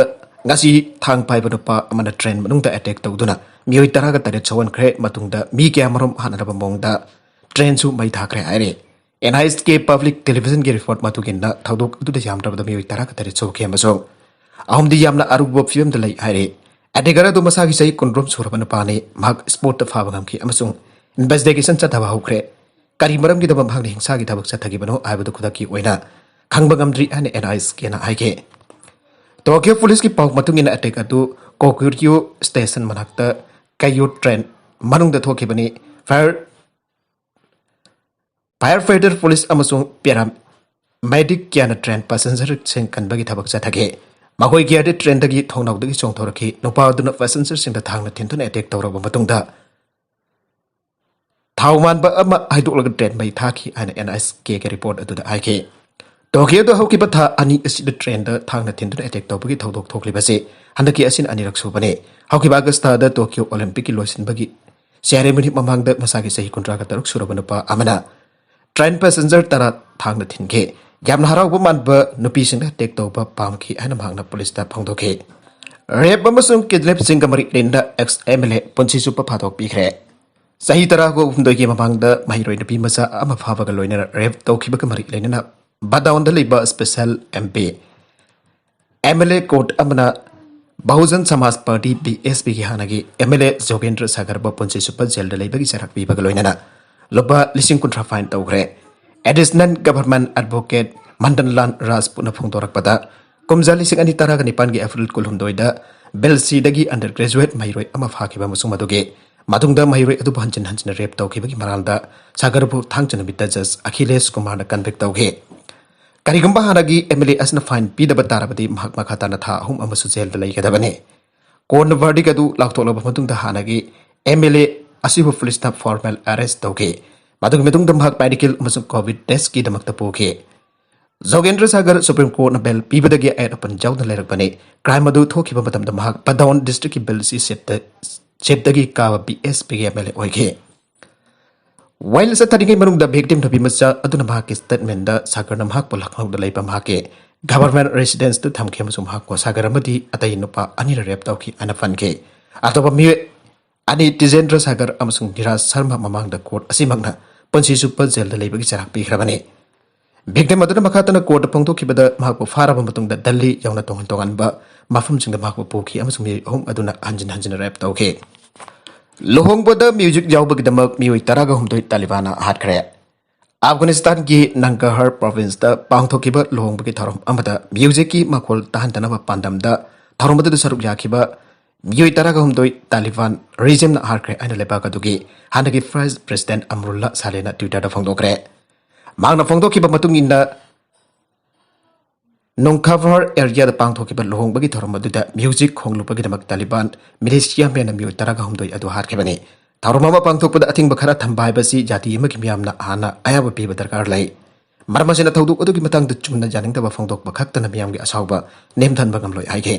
ꯉꯁꯤ ꯊꯥꯡ ꯄꯥꯏꯕ ꯅꯨꯄꯥ ꯑꯃꯅ ꯇ꯭ꯔꯦꯟ ꯃꯅꯨꯡꯗ ꯑꯦꯇꯦꯛ ꯇꯧꯗꯨꯅ ꯃꯤꯑꯣꯏ ꯇꯔꯥꯒ ꯇꯔꯦꯠ ꯁꯣꯛꯍꯟꯈ꯭ꯔꯦ꯫ ꯃꯇꯨꯡꯗ ꯃꯤ ꯀꯌꯥꯃꯔꯨꯝ ꯍꯥꯠꯅꯔꯕ ꯃꯑꯣꯡꯗ ꯇ꯭ꯔꯦꯟꯁꯨ ꯃꯩ ꯊꯥꯈ꯭ꯔꯦ ꯍꯥꯏꯔꯤ꯫ N I S K public ꯇꯦꯂꯤꯚꯤꯖꯟꯒꯤ ꯔꯤꯄꯣꯔꯠ ꯃꯇꯨꯡ ꯏꯟꯅ ꯊꯧꯗꯣꯛ ꯑꯗꯨꯗ ꯌꯥꯝꯗ꯭ꯔꯕꯗ ꯃꯤꯑꯣꯏ ꯇꯔꯥꯒ ꯇꯔꯦꯠ ꯁꯣꯛꯈꯤ ꯑꯃꯁꯨꯡ ꯑꯍꯨꯝꯗꯤ ꯌꯥꯝꯅ ꯑꯔꯨꯕ ꯐꯤꯕꯝꯗ ꯂꯩ ꯍꯥꯏꯔꯤ꯫ ꯑꯦꯇꯦꯀꯔ ꯑꯗꯨ ꯃꯁꯥꯒꯤ ꯆꯍꯤ ꯀꯨꯟꯔꯣꯝ ꯁꯨꯔꯕ ꯅꯨꯄꯥꯅꯤ꯫ ꯃꯍꯥꯛ ꯁ꯭ꯄꯣꯠꯇ ꯐꯥꯕ ꯉꯝꯈꯤ ꯑꯃꯁꯨꯡ ꯏꯟꯚꯦꯁꯇꯤꯒꯦꯁꯟ ꯆꯠꯊꯕ ꯍꯧꯈ꯭ꯔꯦ꯫ ꯀꯔꯤ ꯃꯔꯝꯒꯤꯗꯃꯛ ꯃꯍꯥꯛꯅ ꯍꯤꯡꯁꯥꯒꯤ ꯊꯕꯛ ꯆꯠꯊꯈꯤꯕꯅꯣ ꯍꯥꯏꯕꯗꯨ ꯈꯨꯗꯛꯀꯤ ꯑꯣꯏꯅ ꯈꯪꯕ ꯉꯝꯗ꯭ꯔꯤ ꯍꯥꯏꯅ ꯑꯦꯟ ꯑꯥꯏ ꯑꯦꯁ ꯀꯦꯅ ꯍꯥꯏꯈꯤ꯫ ꯇꯣꯀꯤꯌꯣ ꯄꯨꯂꯤꯁꯀꯤ ꯄꯥꯎ ꯃꯇꯨꯡ ꯏꯟꯅ ꯑꯦꯇꯦꯛ ꯑꯗꯨ ꯀꯣꯀꯨꯔꯤꯌꯨ ꯁ꯭ꯇꯦꯁꯟ ꯃꯅꯥꯛꯇ ꯀꯩꯌꯨ ꯇ꯭ꯔꯦꯟ ꯃꯅꯨꯡꯗ ꯊꯣꯛꯈꯤꯕꯅꯤ꯫ ꯐꯥꯌꯔ ꯐꯥꯌꯔ ꯐꯥꯏꯇꯔ, ꯄꯨꯂꯤꯁ ꯑꯃꯁꯨꯡ ꯄꯦꯔꯥ ꯃꯦꯗꯤꯛ ꯀꯌꯥꯅ ꯇ꯭ꯔꯦꯟ ꯄꯦꯁꯦꯟꯖꯔꯁꯤꯡ ꯀꯟꯕꯒꯤ ꯊꯕꯛ ꯆꯠꯊꯈꯤ꯫ ꯃꯈꯣꯏ ꯀꯌꯥꯗꯤ ꯇ꯭ꯔꯦꯟꯗꯒꯤ ꯊꯣꯡꯅꯥꯎꯗꯒꯤ ꯆꯣꯡꯊꯣꯔꯛꯈꯤ꯫ ꯅꯨꯄꯥ ꯑꯗꯨꯅ ꯄꯦꯁꯦꯟꯖꯔꯁꯤꯡꯗ ꯊꯥꯡꯅ ꯊꯤꯟꯗꯨꯅ ꯑꯦꯇꯦꯛ ꯇꯧꯔꯕ ꯃꯇꯨꯡꯗ ꯊꯥꯎ ꯃꯥꯟꯕ ꯑꯃ ꯍꯩꯗꯣꯛꯂꯒ ꯇ꯭ꯔꯦꯟ ꯃꯩ ꯊꯥꯈꯤ ꯍꯥꯏꯅ ꯑꯦꯟ ꯑꯥꯏ ꯑꯦꯁ ꯀꯦꯒꯤ ꯔꯤꯄꯣꯔꯠ ꯑꯗꯨꯗ ꯍꯥꯏꯈꯤ꯫ ꯇꯣꯀꯤꯌꯣꯗ ꯍꯧꯈꯤꯕ ꯊꯥ ꯑꯅꯤ ꯑꯁꯤꯗ ꯇ꯭ꯔꯦꯟꯗ ꯊꯥꯡꯅ ꯊꯤꯟꯗꯨꯅ ꯑꯦꯇꯦꯛ ꯇꯧꯕꯒꯤ ꯊꯧꯗꯣꯛ ꯊꯣꯛꯂꯤꯕꯁꯤ ꯍꯟꯗꯛꯀꯤ ꯑꯁꯤꯅ ꯑꯅꯤꯔꯛ ꯁꯨꯕꯅꯤ꯫ ꯍꯧꯈꯤꯕ ꯑꯥꯒꯁꯇꯥꯗ ꯇꯣꯀꯤꯌꯣ ꯑꯣꯂꯤꯝꯄꯤꯛꯀꯤ ꯂꯣꯏꯁꯤꯟꯕꯒꯤ ꯁꯦꯔꯦꯃꯣꯅꯤ ꯃꯃꯥꯡꯗ ꯃꯁꯥꯒꯤ ꯆꯍꯤ ꯀꯨꯟꯊ꯭ꯔꯥꯒ ꯇꯔꯨꯛ ꯁꯨꯔꯕ ꯅꯨꯄꯥ ꯑꯃꯅ ꯇ꯭ꯔꯦꯟ ꯄꯦꯁꯦꯟꯖꯔ ꯇꯔꯥ ꯊꯥꯡꯅ ꯊꯤꯟꯈꯤ꯫ ꯌꯥꯝꯅ ꯍꯔꯥꯎꯕ ꯃꯥꯟꯕ ꯅꯨꯄꯤꯁꯤꯡꯗ ꯑꯦꯇꯦꯛ ꯇꯧꯕ ꯄꯥꯝꯈꯤ ꯍꯥꯏꯅ ꯃꯍꯥꯛꯅ ꯄꯨꯂꯤꯁꯇ ꯐꯣꯡꯗꯣꯛꯈꯤ꯫ ꯔꯦꯞ ꯑꯃꯁꯨꯡ ꯀꯤꯗꯅꯦꯞꯁꯤꯡꯒ ꯃꯔꯤ ꯂꯩꯅꯅ ꯑꯦꯛꯁ ꯑꯦꯝ ꯑꯦꯜ ꯑꯦ ꯄꯨꯟꯁꯤ ꯆꯨꯞꯄ ꯐꯥꯗꯣꯛꯄꯤꯈ꯭ꯔꯦ꯫ ꯆꯍꯤ ꯇꯔꯥꯒ ꯍꯨꯝꯗꯣꯏꯒꯤ ꯃꯃꯥꯡꯗ ꯃꯍꯩꯔꯣꯏ ꯅꯨꯄꯤ ꯃꯆꯥ ꯑꯃ ꯐꯥꯕꯒ ꯂꯣꯏꯅꯅ ꯔꯦꯞ ꯇꯧꯈꯤꯕꯒ ꯃꯔꯤ ꯂꯩꯅꯅ ꯕꯗꯥꯎꯟꯗ ꯂꯩꯕ special M P M L A court ꯑꯃꯅ ꯕꯍꯨꯖꯟ ꯁꯃꯥꯖ ꯄꯥꯔꯇꯤ, ꯕꯤ ꯑꯦꯁ ꯄꯤꯒꯤ ꯍꯥꯟꯅꯒꯤ ꯑꯦꯝ ꯑꯦꯜ ꯑꯦ ꯖꯣꯒꯦꯟꯗ꯭ꯔ ꯁꯥꯒꯔꯕꯨ ꯄꯨꯟꯁꯤ ꯆꯨꯞꯄ ꯖꯦꯜꯗ ꯂꯩꯕꯒꯤ ꯆꯩꯔꯥꯛ ꯄꯤꯕꯒ ꯂꯣꯏꯅꯅ ꯂꯨꯄꯥ ꯂꯤꯁꯤꯡ ꯀꯨꯟꯊ꯭ꯔꯥ ꯐꯥꯏꯟ ꯇꯧꯈ꯭ꯔꯦ꯫ ꯑꯦꯗꯤꯁꯅꯦꯜ ꯒꯚꯔꯟꯃꯦꯟꯠ ꯑꯦꯗꯚꯣꯀꯦꯠ ꯃꯟꯗꯟꯂꯥꯜ ꯔꯥꯖꯄꯨꯠꯅ ꯐꯣꯡꯗꯣꯔꯛꯄꯗ, ꯀꯨꯝꯖꯥ ꯂꯤꯁꯤꯡ ꯑꯅꯤ ꯇꯔꯥꯒ ꯅꯤꯄꯥꯟꯒꯤ ꯑꯦꯄ꯭ꯔꯤꯜ ꯀꯨꯟꯍꯨꯝꯗꯣꯏꯗ ꯕꯦꯜꯁꯤꯗꯒꯤ ꯑꯟꯗꯔ ꯒ꯭ꯔꯦꯖꯨꯑꯦꯠ ꯃꯍꯩꯔꯣꯏ ꯑꯃ ꯐꯥꯈꯤꯕ ꯑꯃꯁꯨꯡ ꯃꯗꯨꯒꯤ ꯃꯇꯨꯡꯗ ꯃꯍꯩꯔꯣꯏ ꯑꯗꯨꯕꯨ ꯍꯟꯖꯤꯟ ꯍꯟꯖꯤꯟꯅ ꯔꯦꯞ ꯇꯧꯈꯤꯕꯒꯤ ꯃꯔꯥꯜꯗ ꯁꯥꯒꯔꯕꯨ ꯊꯥꯡꯖ ꯅꯨꯃꯤꯠꯇ ꯖꯁ ꯑꯈꯤꯂꯦꯁ ꯀꯨꯃꯥꯔꯅ ꯀꯟꯚꯤꯛ ꯇꯧꯈꯤ꯫ ꯀꯔꯤꯒꯨꯝꯕ ꯍꯥꯟꯅꯒꯤ ꯑꯦꯝ ꯑꯦꯜ ꯑꯦ ꯑꯁꯤꯅ ꯐꯥꯏꯟ ꯄꯤꯗꯕ ꯇꯥꯔꯕꯗꯤ ꯃꯍꯥꯛ ꯃꯈꯥ ꯇꯥꯅ ꯊꯥ ꯑꯍꯨꯝ ꯑꯃꯁꯨ ꯖꯦꯜꯗ ꯂꯩꯒꯗꯕꯅꯤ꯫ ꯀꯣꯔꯠꯅ ꯚꯔꯗꯤꯛ ꯑꯗꯨ ꯂꯥꯎꯊꯣꯛꯂꯕ ꯃꯇꯨꯡꯗ ꯍꯥꯟꯅꯒꯤ ꯑꯦꯝ ꯑꯦꯜ ꯑꯦ ꯑꯁꯤꯕꯨ ꯄꯨꯂꯤꯁꯅ ꯐꯣꯔꯃꯦꯜ ꯑꯦꯔꯦꯁ꯭ꯠ ꯇꯧꯈꯤ꯫ ꯃꯗꯨꯒꯤ ꯃꯇꯨꯡꯗ ꯃꯍꯥꯛ ꯃꯦꯗꯤꯀꯦꯜ ꯑꯃꯁꯨꯡ ꯀꯣꯚꯤꯗ ꯇꯦꯁ꯭ꯠꯀꯤꯗꯃꯛꯇ ꯄꯨꯈꯤ꯫ ꯖꯣꯒꯦꯟꯗ꯭ꯔ ꯁꯥꯒꯔ ꯁꯨꯄ꯭ꯔꯤꯝ ꯀꯣꯔꯠꯅ ꯕꯦꯜ ꯄꯤꯕꯗꯒꯤ ꯑꯌꯦꯠ ꯑꯄꯟ ꯌꯥꯎꯗꯅ ꯂꯩꯔꯛꯄꯅꯤ꯫ ꯀ꯭ꯔꯥꯏꯝ ꯑꯗꯨ ꯊꯣꯛꯈꯤꯕ ꯃꯇꯝꯗ ꯃꯍꯥꯛ ꯄꯗꯥꯎꯟ ꯗꯤꯁꯇ꯭ꯔꯤꯛꯀꯤ ꯕꯦꯜꯁꯤ ꯁꯦꯠꯇ-, ꯁꯦꯠꯇꯒꯤ ꯀꯥꯕ ꯕꯤ ꯑꯦꯁ ꯄꯤꯒꯤ ꯑꯦꯝ ꯑꯦꯜ ꯑꯦ ꯑꯣꯏꯈꯤ꯫ ꯋꯥꯌꯦꯜ ꯆꯠꯊꯔꯤꯉꯩ ꯃꯅꯨꯡꯗ ꯚꯤꯛꯇꯤꯝ ꯅꯨꯄꯤ ꯃꯆꯥ ꯑꯗꯨꯅ ꯃꯍꯥꯛꯀꯤ ꯁ꯭ꯇꯦꯠꯃꯦꯟꯠꯗ ꯁꯥꯒꯔꯅ ꯃꯍꯥꯛꯄꯨ ꯂꯈꯅꯧꯗ ꯂꯩꯕ ꯃꯍꯥꯛꯀꯤ ꯒꯚꯔꯟꯃꯦꯟꯠ ꯔꯦꯁꯤꯗꯦꯟꯁꯇ ꯊꯝꯈꯤ ꯑꯃꯁꯨꯡ ꯃꯍꯥꯛꯄꯨ ꯁꯥꯒꯔ ꯑꯃꯗꯤ ꯑꯇꯩ ꯅꯨꯄꯥ ꯑꯅꯤꯅ ꯔꯦꯞ ꯇꯧꯈꯤ ꯍꯥꯏꯅ ꯄꯟꯈꯤ꯫ ꯑꯇꯣꯞꯄ ꯃꯤꯑꯣꯏ ꯑꯅꯤ, ꯇꯤꯖꯦꯟꯗ꯭ꯔ ꯁꯥꯒꯔ ꯑꯃꯁꯨꯡ ꯅꯤꯔꯥꯖ ꯁꯔꯃ, ꯃꯃꯥꯡꯗ ꯀꯣꯔꯠ ꯑꯁꯤꯃꯛꯅ ꯄꯨꯟꯁꯤ ꯆꯨꯞꯄ ꯖꯦꯜꯗ ꯂꯩꯕꯒꯤ ꯆꯩꯔꯥꯛ ꯄꯤꯈ꯭ꯔꯕꯅꯤ꯫ ꯚꯤꯛꯇꯤꯝ ꯑꯗꯨꯅ ꯃꯈꯥ ꯇꯥꯅ ꯀꯣꯔꯠꯇ ꯐꯣꯡꯗꯣꯛꯈꯤꯕꯗ, ꯃꯍꯥꯛꯄꯨ ꯐꯥꯔꯕ ꯃꯇꯨꯡꯗ ꯗꯜꯂꯤ ꯌꯧꯅ ꯇꯣꯉꯥꯟ ꯇꯣꯉꯥꯟꯕ ꯃꯐꯝꯁꯤꯡꯗ ꯃꯍꯥꯛꯄꯨ ꯄꯨꯈꯤ ꯑꯃꯁꯨꯡ ꯃꯤꯑꯣꯏ ꯑꯍꯨꯝ ꯑꯗꯨꯅ ꯍꯟꯖꯤꯟ ꯍꯟꯖꯤꯟꯅ ꯔꯦꯞ ꯇꯧꯈꯤ꯫ ꯂꯨꯍꯣꯡꯕꯗ ꯃ꯭ꯌꯨꯖꯤꯛ ꯌꯥꯎꯕꯒꯤꯗꯃꯛ ꯃꯤꯑꯣꯏ ꯇꯔꯥꯒ ꯍꯨꯝꯗꯣꯏ ꯇꯥꯂꯤꯕꯥꯟꯅ ꯍꯥꯠꯈ꯭ꯔꯦ꯫ ꯑꯐꯒꯥꯅꯤꯁꯇꯥꯟꯒꯤ ꯅꯪꯒꯔꯍꯔ ꯄ꯭ꯔꯣꯚꯤꯟꯁꯇ ꯄꯥꯡꯊꯣꯛꯈꯤꯕ ꯂꯨꯍꯣꯡꯕꯒꯤ ꯊꯧꯔꯝ ꯑꯃꯗ ꯃ꯭ꯌꯨꯖꯤꯛꯀꯤ ꯃꯈꯣꯜ ꯇꯥꯍꯟꯗꯅꯕ ꯄꯥꯟꯗꯝꯗ ꯊꯧꯔꯝ ꯑꯗꯨꯗ ꯁꯔꯨꯛ ꯌꯥꯈꯤꯕ ꯃꯤꯑꯣꯏ ꯇꯔꯥꯒ ꯍꯨꯝꯗꯣꯏ ꯇꯥꯂꯤꯕꯥꯟ ꯔꯦꯖꯤꯝꯅ ꯍꯥꯠꯈ꯭ꯔꯦ ꯍꯥꯏꯅ ꯂꯩꯕꯥꯛ ꯑꯗꯨꯒꯤ ꯍꯥꯟꯅꯒꯤ ꯐꯥꯏꯁ ꯄ꯭ꯔꯦꯁꯤꯗꯦꯟꯠ ꯑꯃꯔꯨꯜꯂꯥ ꯁꯥꯂꯦꯅ ꯇ꯭ꯋꯤꯇꯔꯗ ꯐꯣꯡꯗꯣꯛꯈ꯭ꯔꯦ꯫ ꯃꯍꯥꯛꯅ ꯐꯣꯡꯗꯣꯛꯈꯤꯕ ꯃꯇꯨꯡ ꯏꯟꯅ, ꯅꯣꯡꯈꯥꯚꯥꯔ ꯑꯦꯔꯤꯌꯥꯗ ꯄꯥꯡꯊꯣꯛꯈꯤꯕ ꯂꯨꯍꯣꯡꯕꯒꯤ ꯊꯧꯔꯝ ꯑꯗꯨꯗ ꯃ꯭ꯌꯨꯖꯤꯛ ꯈꯣꯡꯂꯨꯕꯒꯤꯗꯃꯛ ꯇꯥꯂꯤꯕꯥꯟ ꯃꯤꯂꯤꯁꯤꯌꯥ ꯃꯦꯟꯅ ꯃꯤꯑꯣꯏ ꯇꯔꯥꯒ ꯍꯨꯝꯗꯣꯏ ꯑꯗꯨ ꯍꯥꯠꯈꯤꯕꯅꯤ꯫ ꯊꯧꯔꯝ ꯑꯃ ꯄꯥꯡꯊꯣꯛꯄꯗ ꯑꯊꯤꯡꯕ ꯈꯔ ꯊꯝꯕ ꯍꯥꯏꯕꯁꯤ ꯖꯥꯇꯤ ꯑꯃꯒꯤ ꯃꯤꯌꯥꯝꯅ ꯍꯥꯟꯅ ꯑꯌꯥꯕ ꯄꯤꯕ ꯗꯔꯀꯥꯔ ꯂꯩ꯫ ꯃꯔꯝ ꯑꯁꯤꯅ, ꯊꯧꯗꯣꯛ ꯑꯗꯨꯒꯤ ꯃꯇꯥꯡꯗ ꯆꯨꯝꯅ ꯌꯥꯅꯤꯡꯗꯕ ꯐꯣꯡꯗꯣꯛꯄ ꯈꯛꯇꯅ ꯃꯤꯌꯥꯝꯒꯤ ꯑꯁꯥꯎꯕ ꯅꯦꯝꯊꯍꯟꯕ ꯉꯝꯂꯣꯏ ꯍꯥꯏꯈꯤ꯫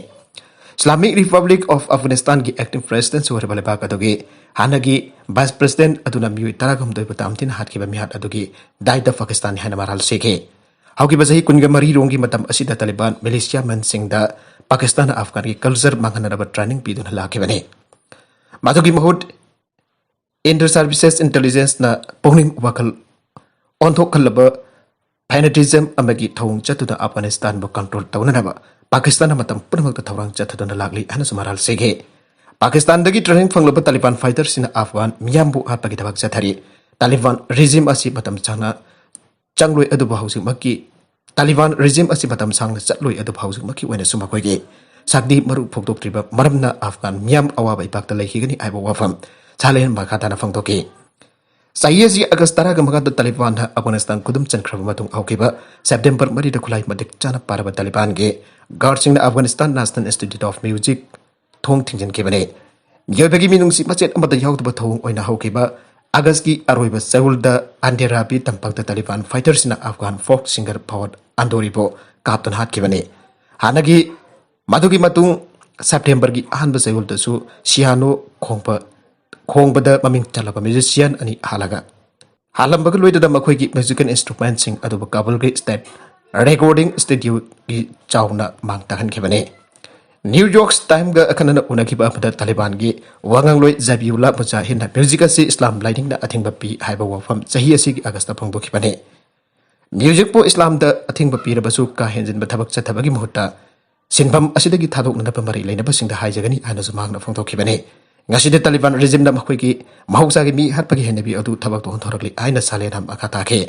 ꯏꯁꯂꯥꯃꯤꯛ ꯔꯤꯄꯕ꯭ꯂꯤꯛ ꯑꯣꯐ ꯑꯐꯒꯥꯅꯤꯁꯇꯥꯟꯒꯤ ꯑꯦꯛꯇꯤꯡ ꯄ꯭ꯔꯦꯁꯤꯗꯦꯟꯠꯁꯨ ꯑꯣꯏꯔꯤꯕ ꯂꯩꯕꯥꯛ ꯑꯗꯨꯒꯤ ꯍꯥꯟꯅꯒꯤ ꯚꯥꯏꯁ ꯄ꯭ꯔꯦꯁꯤꯗꯦꯟꯠ ꯑꯗꯨꯅ ꯃꯤꯑꯣꯏ ꯇꯔꯥꯒ ꯍꯨꯝꯗꯣꯏꯕꯨ ꯇꯝꯊꯤꯅ ꯍꯥꯠꯈꯤꯕ ꯃꯤꯍꯥꯠ ꯑꯗꯨꯒꯤ ꯗꯥꯏꯗ ꯄꯥꯀꯤꯁꯇꯥꯟꯅꯤ ꯍꯥꯏꯅ ꯃꯔꯥꯜ ꯁꯤꯈꯤ꯫ ꯍꯧꯈꯤꯕ ꯆꯍꯤ ꯀꯨꯟꯒ ꯃꯔꯤ ꯔꯣꯝꯒꯤ ꯃꯇꯝ ꯑꯁꯤꯗ ꯇꯥꯂꯤꯕꯥꯟ ꯃꯤꯂꯤꯁꯤꯌꯥ ꯃꯦꯟꯁꯤꯡꯗ ꯄꯥꯀꯤꯁꯇꯥꯟꯅ ꯑꯐꯒꯥꯟꯒꯤ ꯀꯜꯆꯔ ꯃꯥꯡꯍꯟꯅꯅꯕ ꯇ꯭ꯔꯦꯅꯤꯡ ꯄꯤꯗꯨꯅ ꯂꯥꯛꯈꯤꯕꯅꯤ꯫ ꯃꯗꯨꯒꯤ ꯃꯍꯨꯠ, ꯏꯟꯇꯔ ꯁꯔꯚꯤꯁꯦꯁ ꯏꯟꯇꯦꯂꯤꯖꯦꯟꯁꯅ ꯄꯨꯛꯅꯤꯡ ꯋꯥꯈꯜ ꯑꯣꯟꯊꯣꯛꯍꯜꯂꯕ ꯐꯦꯅꯥꯇꯤꯖꯝ ꯑꯃꯒꯤ ꯊꯧꯑꯣꯡ ꯆꯠꯇꯨꯅ ꯑꯐꯒꯥꯅꯤꯁꯇꯥꯟꯕꯨ ꯀꯟꯇ꯭ꯔꯣꯜ ꯇꯧꯅꯅꯕ ꯄꯥꯀꯤꯁꯇꯥꯟꯅ ꯃꯇꯝ ꯄꯨꯝꯅꯃꯛꯇ ꯊꯧꯔꯥꯡ ꯆꯠꯊꯗꯨꯅ ꯂꯥꯛꯂꯤ ꯍꯥꯏꯅꯁꯨ ꯃꯔꯥꯜ ꯁꯤꯈꯤ꯫ ꯄꯥꯀꯤꯁꯇꯥꯟꯗꯒꯤ training ꯐꯪꯂꯕ ꯇꯥꯂꯤꯕꯥꯟ fighterꯁꯤꯡꯅ ꯑꯐꯒꯥꯟ ꯃꯤꯌꯥꯝꯕꯨ ꯍꯥꯠꯄꯒꯤ ꯊꯕꯛ ꯆꯠꯊꯔꯤ꯫ ꯇꯥꯂꯤꯕꯥꯟ regime ꯑꯁꯤ ꯃꯇꯝ ꯁꯥꯡꯅ ꯆꯪꯂꯣꯏ ꯑꯗꯨꯕꯨ ꯍꯧꯖꯤꯛꯃꯛꯀꯤ ꯇꯥꯂꯤꯕꯥꯟ regime ꯑꯁꯤ ꯃꯇꯝ ꯁꯥꯡꯅ ꯆꯠꯂꯣꯏ ꯑꯗꯨꯕꯨ ꯍꯧꯖꯤꯛꯃꯛꯀꯤ ꯑꯣꯏꯅꯁꯨ ꯃꯈꯣꯏꯒꯤ ꯁꯛꯇꯤ ꯃꯔꯨ ꯐꯣꯡꯗꯣꯛꯇ꯭ꯔꯤꯕ ꯃꯔꯝꯅ ꯑꯐꯒꯥꯟ ꯃꯤꯌꯥꯝ ꯑꯋꯥꯕ ꯏꯄꯥꯛꯇ ꯂꯩꯈꯤꯒꯅꯤ ꯍꯥꯏꯕ ꯋꯥꯐꯝ ꯁꯥꯂꯦꯟ ꯃꯈꯥ ꯇꯥꯅ ꯐꯣꯡꯗꯣꯛꯈꯤ꯫ ꯆꯍꯤ ꯑꯁꯤ ꯑꯥꯒꯁ ꯇꯔꯥꯒ ꯃꯉꯥꯗ ꯇꯥꯂꯤꯕꯥꯟꯅ ꯑꯐꯒꯥꯅꯤꯁꯇꯥꯟ ꯈꯨꯗꯨꯝ ꯆꯟꯈ꯭ꯔꯕ ꯃꯇꯨꯡ ꯍꯧꯈꯤꯕ ꯁꯦꯞꯇꯦꯝꯕꯔ ꯃꯔꯤꯗ ꯈꯨꯠꯂꯥꯏ ꯃꯇꯤꯛ ꯆꯥꯅ ꯄꯥꯏꯔꯕ ꯇꯥꯂꯤꯕꯥꯟꯒꯤ guardꯁꯤꯡꯅ Afghanistan National Institute of Music ꯊꯣꯡ ꯊꯤꯡꯖꯤꯟꯈꯤꯕꯅꯤ꯫ ꯃꯤꯑꯣꯏꯕꯒꯤ ꯃꯤꯅꯨꯡꯁꯤ ꯃꯆꯦꯠ ꯑꯃꯠꯇ ꯌꯥꯎꯗꯕ ꯊꯧꯑꯣꯡ ꯑꯣꯏꯅ ꯍꯧꯈꯤꯕ ꯑꯥꯒꯁꯀꯤ ꯑꯔꯣꯏꯕ ꯆꯌꯣꯜꯗ ꯑꯟꯗꯦꯔꯥꯕꯤ ꯇꯝꯄꯥꯛꯇ ꯇꯥꯂꯤꯕꯥꯟ fighterꯁꯤꯡꯅ ꯑꯐꯒꯥꯟ folk singer ꯐꯋꯥꯗ ꯑꯟꯗꯣꯔꯤꯕꯨ ꯀꯥꯞꯇꯨꯅ ꯍꯥꯠꯈꯤꯕꯅꯤ꯫ ꯍꯥꯟꯅꯒꯤ ꯃꯗꯨꯒꯤ ꯃꯇꯨꯡ ꯁꯦꯞꯇꯦꯝꯕꯔꯒꯤ ꯑꯍꯥꯟꯕ ꯆꯌꯣꯜꯗꯁꯨ ꯁꯤꯌꯥꯅꯣ ꯈꯣꯡꯕ ꯈꯣꯡꯕꯗ ꯃꯃꯤꯡ ꯆꯠꯂꯕ musician ꯑꯅꯤ ꯍꯥꯠꯂꯒ ꯍꯥꯠꯂꯝꯕꯒ ꯂꯣꯏꯅꯅ ꯃꯈꯣꯏꯒꯤ musical instrumentꯁꯤꯡ ꯑꯗꯨꯕꯨ ꯀꯥꯕꯨꯜꯒꯤ state recording studioꯒꯤ ꯆꯥꯎꯅ ꯃꯥꯡ ꯇꯥꯛꯍꯟꯈꯤꯕꯅꯤ꯫ ꯅ꯭ꯌꯨ ꯌꯣꯔꯛ ꯇꯥꯏꯝꯒ ꯑꯈꯟꯅꯅ ꯎꯅꯈꯤꯕ ꯑꯃꯗ ꯇꯥꯂꯤꯕꯥꯟꯒꯤ ꯋꯥꯉꯥꯡꯂꯣꯏ ꯖꯕꯤꯎꯂꯥ ꯃꯨꯖꯥꯍꯤꯗꯅ music ꯑꯁꯤ ꯏꯁꯂꯥꯝ ꯂꯥꯏꯅꯤꯡꯅ ꯑꯊꯤꯡꯕ ꯄꯤ ꯍꯥꯏꯕ ꯋꯥꯐꯝ ꯆꯍꯤ ꯑꯁꯤꯒꯤ ꯑꯥꯒꯁꯇ ꯐꯣꯡꯗꯣꯛꯈꯤꯕꯅꯤ꯫ Musicꯄꯨ ꯏꯁꯂꯥꯝꯗ ꯑꯊꯤꯡꯕ ꯄꯤꯔꯕꯁꯨ ꯀꯥ ꯍꯦꯟꯖꯤꯟꯕ ꯊꯕꯛ ꯆꯠꯊꯕꯒꯤ ꯃꯍꯨꯠꯇ ꯁꯤꯟꯐꯝ ꯑꯁꯤꯗꯒꯤ ꯊꯥꯗꯣꯛꯅꯅꯕ ꯃꯔꯤ ꯂꯩꯅꯕꯁꯤꯡꯗ ꯍꯥꯏꯖꯒꯅꯤ ꯍꯥꯏꯅꯁꯨ ꯃꯍꯥꯛꯅ ꯐꯣꯡꯗꯣꯛꯈꯤꯕꯅꯤ꯫ ꯉꯁꯤꯗꯤ ꯇꯥꯂꯤꯕꯥꯟ regimeꯅ ꯃꯈꯣꯏꯒꯤ ꯃꯍꯧꯁꯥꯒꯤ ꯃꯤ ꯍꯥꯠꯄꯒꯤ ꯍꯩꯅꯕꯤ ꯑꯗꯨ ꯊꯕꯛꯇ ꯑꯣꯟꯊꯣꯔꯛꯂꯤ ꯍꯥꯏꯅ ꯁꯥꯂꯦꯅ ꯃꯈꯥ ꯇꯥꯈꯤ꯫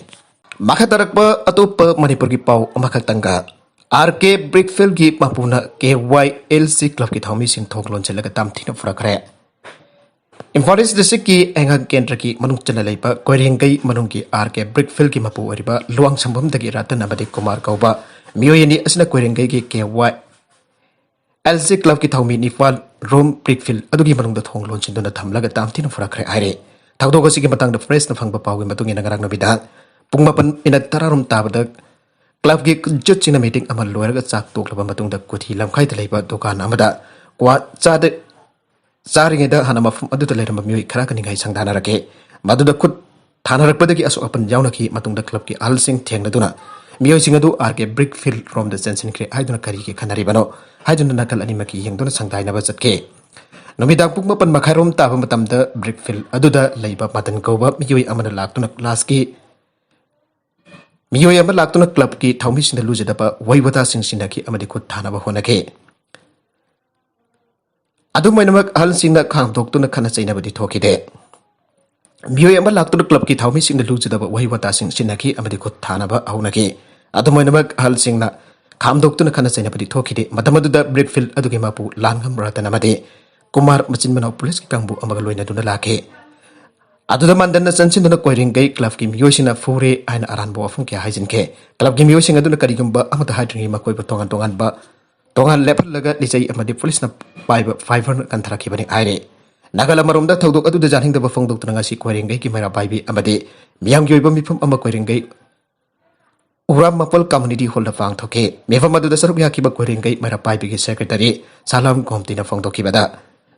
ꯃꯈꯥ ꯇꯥꯔꯛꯄ ꯑꯇꯣꯞꯄ ꯃꯅꯤꯄꯨꯔꯒꯤ ꯄꯥꯎ ꯑꯃꯈꯛꯇꯪꯒ, ꯑꯥꯔ ꯀꯦ ꯕ꯭ꯔꯤꯛꯐꯤꯜꯒꯤ ꯃꯄꯨꯅ ꯀꯦ ꯋꯥꯏ ꯑꯦꯜ ꯁꯤ ꯀ꯭ꯂꯕꯀꯤ ꯊꯧꯃꯤꯁꯤꯡ ꯊꯣꯡ ꯂꯣꯟꯁꯤꯜꯂꯒ ꯇꯝꯊꯤꯅ ꯐꯨꯔꯛꯈ꯭ꯔꯦ꯫ ꯏꯝꯐꯥꯜ ꯏꯁ ꯗꯤꯁꯇ꯭ꯔꯤꯛꯀꯤ ꯍꯩꯉꯥꯡ ꯀꯦꯟꯗ꯭ꯔꯒꯤ ꯃꯅꯨꯡ ꯆꯟꯅ ꯂꯩꯕ ꯀꯣꯏꯔꯦꯡꯒꯩ ꯃꯅꯨꯡꯒꯤ ꯑꯥꯔ ꯀꯦ ꯕ꯭ꯔꯤꯛꯐꯤꯜꯒꯤ ꯃꯄꯨ ꯑꯣꯏꯔꯤꯕ ꯂꯨꯋꯥꯡꯁꯪꯕꯝꯗꯒꯤ ꯔꯇꯟ ꯑꯃꯗꯤ ꯀꯨꯃꯥꯔ ꯀꯧꯕ ꯃꯤꯑꯣꯏ ꯑꯅꯤ ꯑꯁꯤꯅ ꯀꯣꯏꯔꯦꯡꯒꯩꯒꯤ ꯀꯦ ꯋꯥꯏ ꯑꯦꯜ ꯁꯤ ꯀ꯭ꯂꯕꯀꯤ ꯊꯧꯃꯤ ꯅꯤꯄꯥꯜ ꯔꯣꯝ ꯕ꯭ꯔꯤꯛꯐꯤꯜ ꯑꯗꯨꯒꯤ ꯃꯅꯨꯡꯗ ꯊꯣꯡ ꯂꯣꯟꯁꯤꯟꯗꯨꯅ ꯊꯝꯂꯒ ꯇꯝꯊꯤꯅ ꯐꯨꯔꯛꯈ꯭ꯔꯦ ꯍꯥꯏꯔꯦ꯫ ꯊꯧꯗꯣꯛ ꯑꯁꯤꯒꯤ ꯃꯇꯥꯡꯗ ꯄ꯭ꯔꯦꯁꯅ ꯐꯪꯕ ꯄꯥꯎꯒꯤ ꯃꯇꯨꯡ ꯏꯟꯅ ꯉꯔꯥꯡ ꯅꯨꯃꯤꯗꯥꯡ ꯄꯨꯡ ꯃꯥꯄꯟ ꯃꯤꯅꯠ ꯇꯔꯥꯔꯣꯝ ꯇꯥꯕꯗ ꯀ꯭ꯂꯕꯀꯤ ꯌꯨꯠꯁꯤꯡꯅ ꯃꯤꯇꯤꯡ ꯑꯃ ꯂꯣꯏꯔꯒ ꯆꯥꯛ ꯇꯣꯛꯂꯕ ꯃꯇꯨꯡꯗ ꯀꯨꯊꯤ ꯂꯝꯈꯥꯏꯗ ꯂꯩꯕ ꯗꯨꯀꯥꯟ ꯑꯃꯗ ꯀ꯭ꯋꯥ ꯆꯥꯗ ꯆꯥꯔꯤꯉꯩꯗ ꯍꯥꯟꯅ ꯃꯐꯝ ꯑꯗꯨꯗ ꯂꯩꯔꯝꯕ ꯃꯤꯑꯣꯏ ꯈꯔꯒ ꯅꯤꯡꯈꯥꯏ ꯁꯪꯗꯥꯅꯔꯛꯈꯤ꯫ ꯃꯗꯨꯗ ꯈꯨꯠ ꯊꯥꯅꯔꯛꯄꯗꯒꯤ ꯑꯁꯣꯛ ꯑꯄꯟ ꯌꯥꯎꯅꯈꯤ꯫ ꯃꯇꯨꯡꯗ ꯀ꯭ꯂꯕꯀꯤ ꯑꯍꯜꯁꯤꯡ ꯊꯦꯡꯅꯗꯨꯅ ꯃꯤꯑꯣꯏꯁꯤꯡ ꯑꯗꯨ ꯑꯥꯔ ꯀꯦ ꯕ꯭ꯔꯤꯛ ꯐꯤꯜ ꯔꯣꯝꯗ ꯆꯦꯟꯁꯤꯟꯈ꯭ꯔꯦ ꯍꯥꯏꯗꯨꯅ ꯀꯔꯤꯒꯤ ꯈꯟꯅꯔꯤꯕꯅꯣ ꯍꯥꯏꯗꯨꯅ ꯅꯥꯀꯜ ꯑꯅꯤꯃꯛꯀꯤ ꯌꯦꯡꯗꯨꯅ ꯁꯪꯗꯥꯏꯅꯕ ꯆꯠꯈꯤ꯫ ꯅꯨꯃꯤꯗꯥꯡ ꯄꯨꯡ ꯃꯥꯄꯟ ꯃꯈꯥꯏꯔꯣꯝ ꯇꯥꯕ ꯃꯇꯝꯗ ꯕ꯭ꯔꯤꯛ ꯐꯤꯜ ꯑꯗꯨꯗ ꯂꯩꯕ ꯃꯗꯟ ꯀꯧꯕ ꯃꯤꯑꯣꯏ ꯑꯃꯅ ꯂꯥꯛꯇꯨꯅ ꯀ꯭ꯂꯥꯁꯀꯤ ꯃꯤꯑꯣꯏ ꯑꯃ ꯂꯥꯛꯇꯨꯅ clubꯀꯤ ꯊꯧꯃꯤꯁꯤꯡꯗ ꯂꯨꯖꯗꯕ ꯋꯥꯍꯩ ꯋꯥꯇꯥꯁꯤꯡ ꯁꯤꯟꯅꯈꯤ ꯑꯃꯗꯤ ꯈꯨꯠ ꯊꯥꯅꯕ ꯍꯣꯠꯅꯈꯤ꯫ ꯑꯗꯨꯝ ꯑꯣꯏꯅꯃꯛ, ꯑꯍꯜꯁꯤꯡꯅ ꯈꯥꯝꯗꯣꯛꯇꯨꯅ ꯈꯠꯅ ꯆꯩꯅꯕꯗꯤ ꯊꯣꯛꯈꯤꯗꯦ꯫ ꯃꯤꯑꯣꯏ ꯑꯃ ꯂꯥꯛꯇꯨꯅ clubꯀꯤ ꯊꯧꯃꯤꯁꯤꯡꯅ ꯂꯨꯖꯗꯕ ꯋꯥꯍꯩ ꯋꯥꯇꯥꯁꯤꯡ ꯁꯤꯟꯅꯈꯤ ꯑꯃꯗꯤ ꯈꯨꯠ ꯊꯥꯅꯕ ꯍꯧꯅꯈꯤ꯫ ꯑꯗꯨꯝ ꯑꯣꯏꯅꯃꯛ, ꯑꯍꯜꯁꯤꯡꯅ ꯈꯥꯝꯗꯣꯛꯇꯨꯅ ꯈꯠꯅ ꯆꯩꯅꯕꯗꯤ ꯊꯣꯛꯈꯤꯗꯦ꯫ ꯃꯇꯝ ꯑꯗꯨꯗ Brickfield ꯑꯗꯨꯒꯤ ꯃꯄꯨ ꯂꯥꯟꯉꯝ ꯔꯇꯟ ꯑꯃꯗꯤ ꯀꯨꯃꯥꯔ ꯃꯆꯤꯟ ꯃꯅꯥꯎ ꯄꯨꯂꯤꯁꯀꯤ ꯀꯥꯡꯕꯨ ꯑꯃꯒ ꯂꯣꯏꯅꯗꯨꯅ ꯂꯥꯛꯈꯤ꯫ ꯑꯗꯨꯗ ꯃꯥꯟꯗꯟꯅ ꯆꯪꯁꯤꯟꯗꯨꯅ ꯀꯣꯏꯔꯦꯡꯒꯩ clubꯀꯤ ꯃꯤꯑꯣꯏꯁꯤꯡꯅ ꯐꯨꯔꯦ ꯍꯥꯏꯅ ꯑꯔꯥꯟꯕ ꯋꯥꯐꯝ ꯀꯌꯥ ꯍꯥꯏꯖꯤꯟꯈꯤ꯫ Clubꯀꯤ ꯃꯤꯑꯣꯏꯁꯤꯡ ꯑꯗꯨꯅ ꯀꯔꯤꯒꯨꯝꯕ ꯑꯃꯠꯇ ꯍꯥꯏꯗ꯭ꯔꯤꯉꯩ ꯃꯈꯣꯏꯕꯨ ꯇꯣꯉꯥꯟ ꯇꯣꯉꯥꯟꯕ, ꯇꯣꯉꯥꯟ ꯂꯦꯞꯍꯜꯂꯒ ꯂꯤꯆꯩ ꯑꯃꯗꯤ ꯄꯨꯂꯤꯁꯅ ꯄꯥꯏꯕ fiverꯅ ꯀꯟꯊꯔꯛꯈꯤꯕꯅꯤ ꯍꯥꯏꯔꯤ꯫ ꯅꯥꯒꯥꯂꯝ ꯑꯃꯔꯣꯝꯗ ꯊꯧꯗꯣꯛ ꯑꯗꯨꯗ ꯌꯥꯅꯤꯡꯗꯕ ꯐꯣꯡꯗꯣꯛꯇꯨꯅ ꯉꯁꯤ ꯀꯣꯏꯔꯦꯡꯒꯩꯒꯤ ꯃꯩꯔꯥ ꯄꯥꯏꯕꯤ ꯑꯃꯗꯤ ꯃꯤꯌꯥꯝꯒꯤ ꯑꯣꯏꯕ ꯃꯤꯐꯝ ꯑꯃ ꯀꯣꯏꯔꯦꯡꯒꯩ ꯎꯔꯥꯝ ꯃꯄꯜ Community Hallꯗ ꯄꯥꯡꯊꯣꯛꯈꯤ꯫ ꯃꯤꯐꯝ ꯑꯗꯨꯗ ꯁꯔꯨꯛ ꯌꯥꯈꯤꯕ ꯀꯣꯏꯔꯦꯡꯒꯩ ꯃꯩꯔꯥ ꯄꯥꯏꯕꯤꯒꯤ secretary ꯁꯥꯂꯥꯝ ꯒꯣꯝꯇꯤꯅ ꯐꯣꯡꯗꯣꯛꯈꯤꯕꯗ,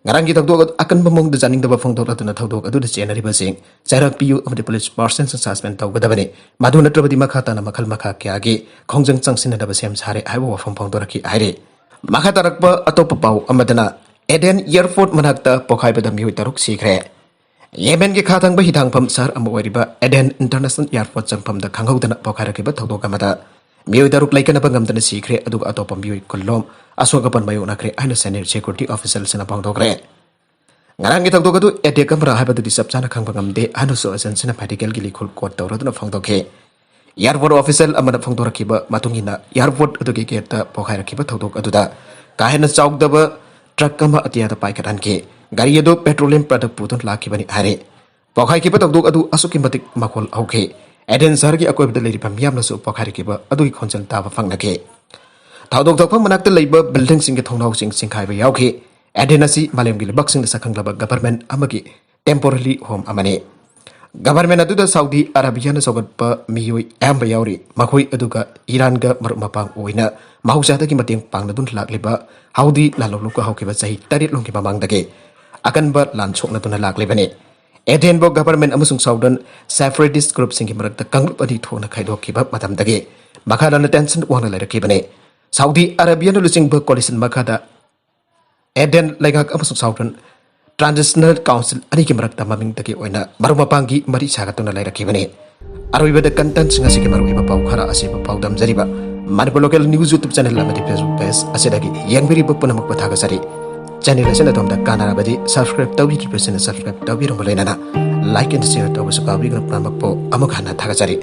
ꯉꯔꯥꯡꯒꯤ ꯊꯧꯗꯣꯛ ꯑꯗꯨ ꯑꯀꯟꯕ ꯃꯑꯣꯡꯗ ꯌꯥꯅꯤꯡꯗꯕ ꯐꯣꯡꯗꯣꯛꯂꯗꯨꯅ ꯊꯧꯗꯣꯛ ꯑꯗꯨꯗ ꯆꯦꯟꯅꯔꯤꯕꯁꯤꯡ ꯆꯩꯔꯥꯛ ꯄꯤꯌꯨ ꯑꯃꯗꯤ ꯄꯨꯂꯤꯁ ꯄꯥꯔꯁꯟꯁꯤꯡ suspend ꯇꯧꯒꯗꯕꯅꯤ꯫ ꯃꯗꯨ ꯅꯠꯇ꯭ꯔꯕꯗꯤ ꯃꯈꯥ ꯇꯥꯅ ꯃꯈꯜ ꯃꯈꯥ ꯀꯌꯥꯒꯤ ꯈꯣꯡꯖꯪ ꯆꯪꯁꯤꯟꯅꯅꯕ ꯁꯦꯝ ꯁꯥꯔꯦ ꯍꯥꯏꯕ ꯋꯥꯐꯝ ꯐꯣꯡꯗꯣꯔꯛꯈꯤ ꯍꯥꯏꯔꯤ꯫ ꯃꯈꯥ ꯇꯥꯔꯛꯄ ꯑꯇꯣꯞꯄ ꯄꯥꯎ ꯑꯃꯗꯅ, ꯑꯦꯗꯦꯟ airport ꯃꯅꯥꯛꯇ ꯄꯣꯈꯥꯏꯕꯗ ꯃꯤꯑꯣꯏ ꯇꯔꯨꯛ ꯁꯤꯈ꯭ꯔꯦ꯫ ꯌꯦꯃꯦꯟꯒꯤ ꯈꯥ ꯊꯪꯕ ꯍꯤꯊꯥꯡꯐꯝ ꯁꯍꯔ ꯑꯃ ꯑꯣꯏꯔꯤꯕ ꯑꯦꯗꯦꯟ International Airport ꯆꯪꯐꯝꯗ ꯈꯪꯍꯧꯗꯅ ꯄꯣꯈꯥꯏꯔꯛꯈꯤꯕ ꯊꯧꯗꯣꯛ ꯑꯃꯗ ꯃꯤꯑꯣꯏ ꯇꯔꯨꯛ ꯂꯩꯀꯠꯅꯕ ꯉꯝꯗꯅ ꯁꯤꯈ꯭ꯔꯦ, ꯑꯗꯨꯒ ꯑꯇꯣꯞꯄ ꯃꯤꯑꯣꯏ ꯀꯨꯟꯂꯣꯝ ꯑꯁꯣꯛ ꯑꯄꯟ ꯃꯥꯌꯣꯛꯅꯈ꯭ꯔꯦ ꯍꯥꯏꯅ senior security officialꯁꯤꯡꯅ ꯐꯣꯡꯗꯣꯛꯈ꯭ꯔꯦ꯫ ꯉꯔꯥꯡꯒꯤ ꯊꯧꯗꯣꯛ ꯑꯗꯨ attack ꯑꯃꯔ ꯍꯥꯏꯕꯗꯨꯗꯤ ꯆꯞ ꯆꯥꯅ ꯈꯪꯕ ꯉꯝꯗꯦ ꯍꯥꯏꯅꯁꯨ agentꯁꯤꯅ medicalꯒꯤ ꯂꯤꯈꯨꯜ quote ꯇꯧꯔꯗꯨꯅ ꯐꯣꯡꯗꯣꯛꯈꯤ꯫ Airport official ꯑꯃꯅ ꯐꯣꯡꯗꯣꯔꯛꯈꯤꯕ ꯃꯇꯨꯡ ꯏꯟꯅ, airport ꯑꯗꯨꯒꯤ gateꯇ ꯄꯣꯈꯥꯏꯔꯛꯈꯤꯕ ꯊꯧꯗꯣꯛ ꯑꯗꯨꯗ ꯀꯥ ꯍꯦꯟꯅ ꯆꯥꯎꯗꯕ truck ꯑꯃ ꯑꯇꯤꯌꯥꯗ ꯄꯥꯏꯈꯠꯍꯟꯈꯤ꯫ ꯒꯥꯔꯤ ꯑꯗꯨ petroleum product ꯄꯨꯗꯨꯅ ꯂꯥꯛꯈꯤꯕꯅꯤ ꯍꯥꯏꯔꯤ꯫ ꯄꯣꯈꯥꯏꯈꯤꯕ ꯊꯧꯗꯣꯛ ꯑꯗꯨ ꯑꯁꯨꯛꯀꯤ ꯃꯇꯤꯛ ꯃꯈꯣꯜ ꯍꯧꯈꯤ꯫ ꯑꯦꯗꯦꯟ ꯁꯍꯔꯒꯤ ꯑꯀꯣꯏꯕꯗ ꯂꯩꯔꯤꯕ ꯃꯤꯌꯥꯝꯅꯁꯨ ꯄꯣꯈꯥꯏꯔꯛꯈꯤꯕ ꯑꯗꯨꯒꯤ ꯈꯣꯟꯖꯦꯜ ꯇꯥꯕ ꯐꯪꯅꯈꯤ꯫ ꯊꯧꯗꯣꯛ ꯊꯣꯛꯐꯝ ꯃꯅꯥꯛꯇ ꯂꯩꯕ buildingꯁꯤꯡꯒꯤ ꯊꯣꯡꯅꯥꯎꯁꯤꯡ ꯆꯤꯡꯈꯥꯏꯕ ꯌꯥꯎꯈꯤ꯫ ꯑꯦꯗꯦꯟ ꯑꯁꯤ ꯃꯥꯂꯦꯝꯒꯤ ꯂꯩꯕꯥꯛꯁꯤꯡꯗ ꯁꯛꯈꯪꯂꯕ government ꯑꯃꯒꯤ temporary home ꯑꯃꯅꯤ꯫ Government ꯑꯗꯨꯗ ꯁꯥꯎꯗꯤ ꯑꯔꯥꯕꯤꯌꯥꯅ ꯁꯧꯒꯠꯄ ꯃꯤꯑꯣꯏ ꯑꯌꯥꯝꯕ ꯌꯥꯎꯔꯤ꯫ ꯃꯈꯣꯏ ꯑꯗꯨꯒ ꯏꯔꯥꯟꯒ ꯃꯔꯨꯞ ꯃꯄꯥꯡ ꯑꯣꯏꯅ ꯃꯍꯧꯁꯥꯗꯒꯤ ꯃꯇꯦꯡ ꯄꯥꯡꯅꯗꯨꯅ ꯂꯥꯛꯂꯤꯕ ꯍꯥꯎꯗꯤ ꯂꯥꯜꯍꯧꯂꯨꯞꯀ ꯍꯧꯈꯤꯕ ꯆꯍꯤ ꯇꯔꯦꯠ ꯂꯣꯝꯒꯤ ꯃꯃꯥꯡꯗꯒꯤ ꯑꯀꯟꯕ ꯂꯥꯟ ꯁꯣꯛꯅꯗꯨꯅ ꯂꯥꯛꯂꯤꯕꯅꯤ꯫ ꯑꯦꯗꯦꯟꯕꯨ government ꯑꯃꯁꯨꯡ southern separatist groupꯁꯤꯡꯒꯤ ꯃꯔꯛꯇ ꯀꯥꯡꯂꯨꯞ ꯑꯅꯤ ꯊꯣꯛꯅ ꯈꯥꯏꯗꯣꯛꯈꯤꯕ ꯃꯇꯝꯗꯒꯤ ꯃꯈꯥ ꯇꯥꯅ tension ꯋꯥꯡꯅ ꯂꯩꯔꯛꯈꯤꯕꯅꯤ꯫ ꯁꯥꯎꯗꯤ ꯑꯔꯥꯕꯤꯌꯥꯅ ꯂꯨꯆꯤꯡꯕ coalition ꯃꯈꯥꯗ ꯑꯦꯗꯦꯟ ꯂꯩꯉꯥꯛ ꯑꯃꯁꯨꯡ southern transitional council ꯑꯅꯤꯒꯤ ꯃꯔꯛꯇ ꯃꯃꯤꯡꯗꯒꯤ ꯑꯣꯏꯅ ꯃꯔꯨꯞ ꯃꯄꯥꯡꯒꯤ ꯃꯔꯤ ꯁꯥꯒꯠꯇꯨꯅ ꯂꯩꯔꯛꯈꯤꯕꯅꯤ꯫ ꯑꯔꯣꯏꯕꯗ contentꯁꯤꯡ ꯑꯁꯤꯒꯤ ꯃꯔꯨꯑꯣꯏꯕ ꯄꯥꯎ ꯈꯔ ꯑꯁꯤꯕꯨ ꯄꯥꯎꯗꯝꯖꯔꯤꯕ Manipur Local News YouTube channel ꯑꯃꯗꯤ Facebook page ꯑꯁꯤꯗꯒꯤ ꯌꯦꯡꯕꯤꯔꯤꯕ ꯄꯨꯝꯅꯃꯛꯄꯨ ꯊꯥꯒꯠꯆꯔꯤ꯫ Channel ꯑꯁꯤꯅ ꯑꯗꯣꯝꯗ ꯀꯥꯟꯅꯔꯕꯗꯤ subscribe ꯇꯧꯕꯤꯗ꯭ꯔꯤꯕꯁꯤꯡꯅ subscribe ꯇꯧꯕꯤꯔꯝꯕ ꯂꯣꯏꯅꯅ like and share ꯇꯧꯕꯁꯨ ꯀꯥꯎꯕꯤꯒꯅꯨ꯫ ꯄꯨꯝꯅꯃꯛꯄꯨ ꯑꯃꯨꯛ ꯍꯟꯅ ꯊꯥꯒꯠꯆꯔꯤ꯫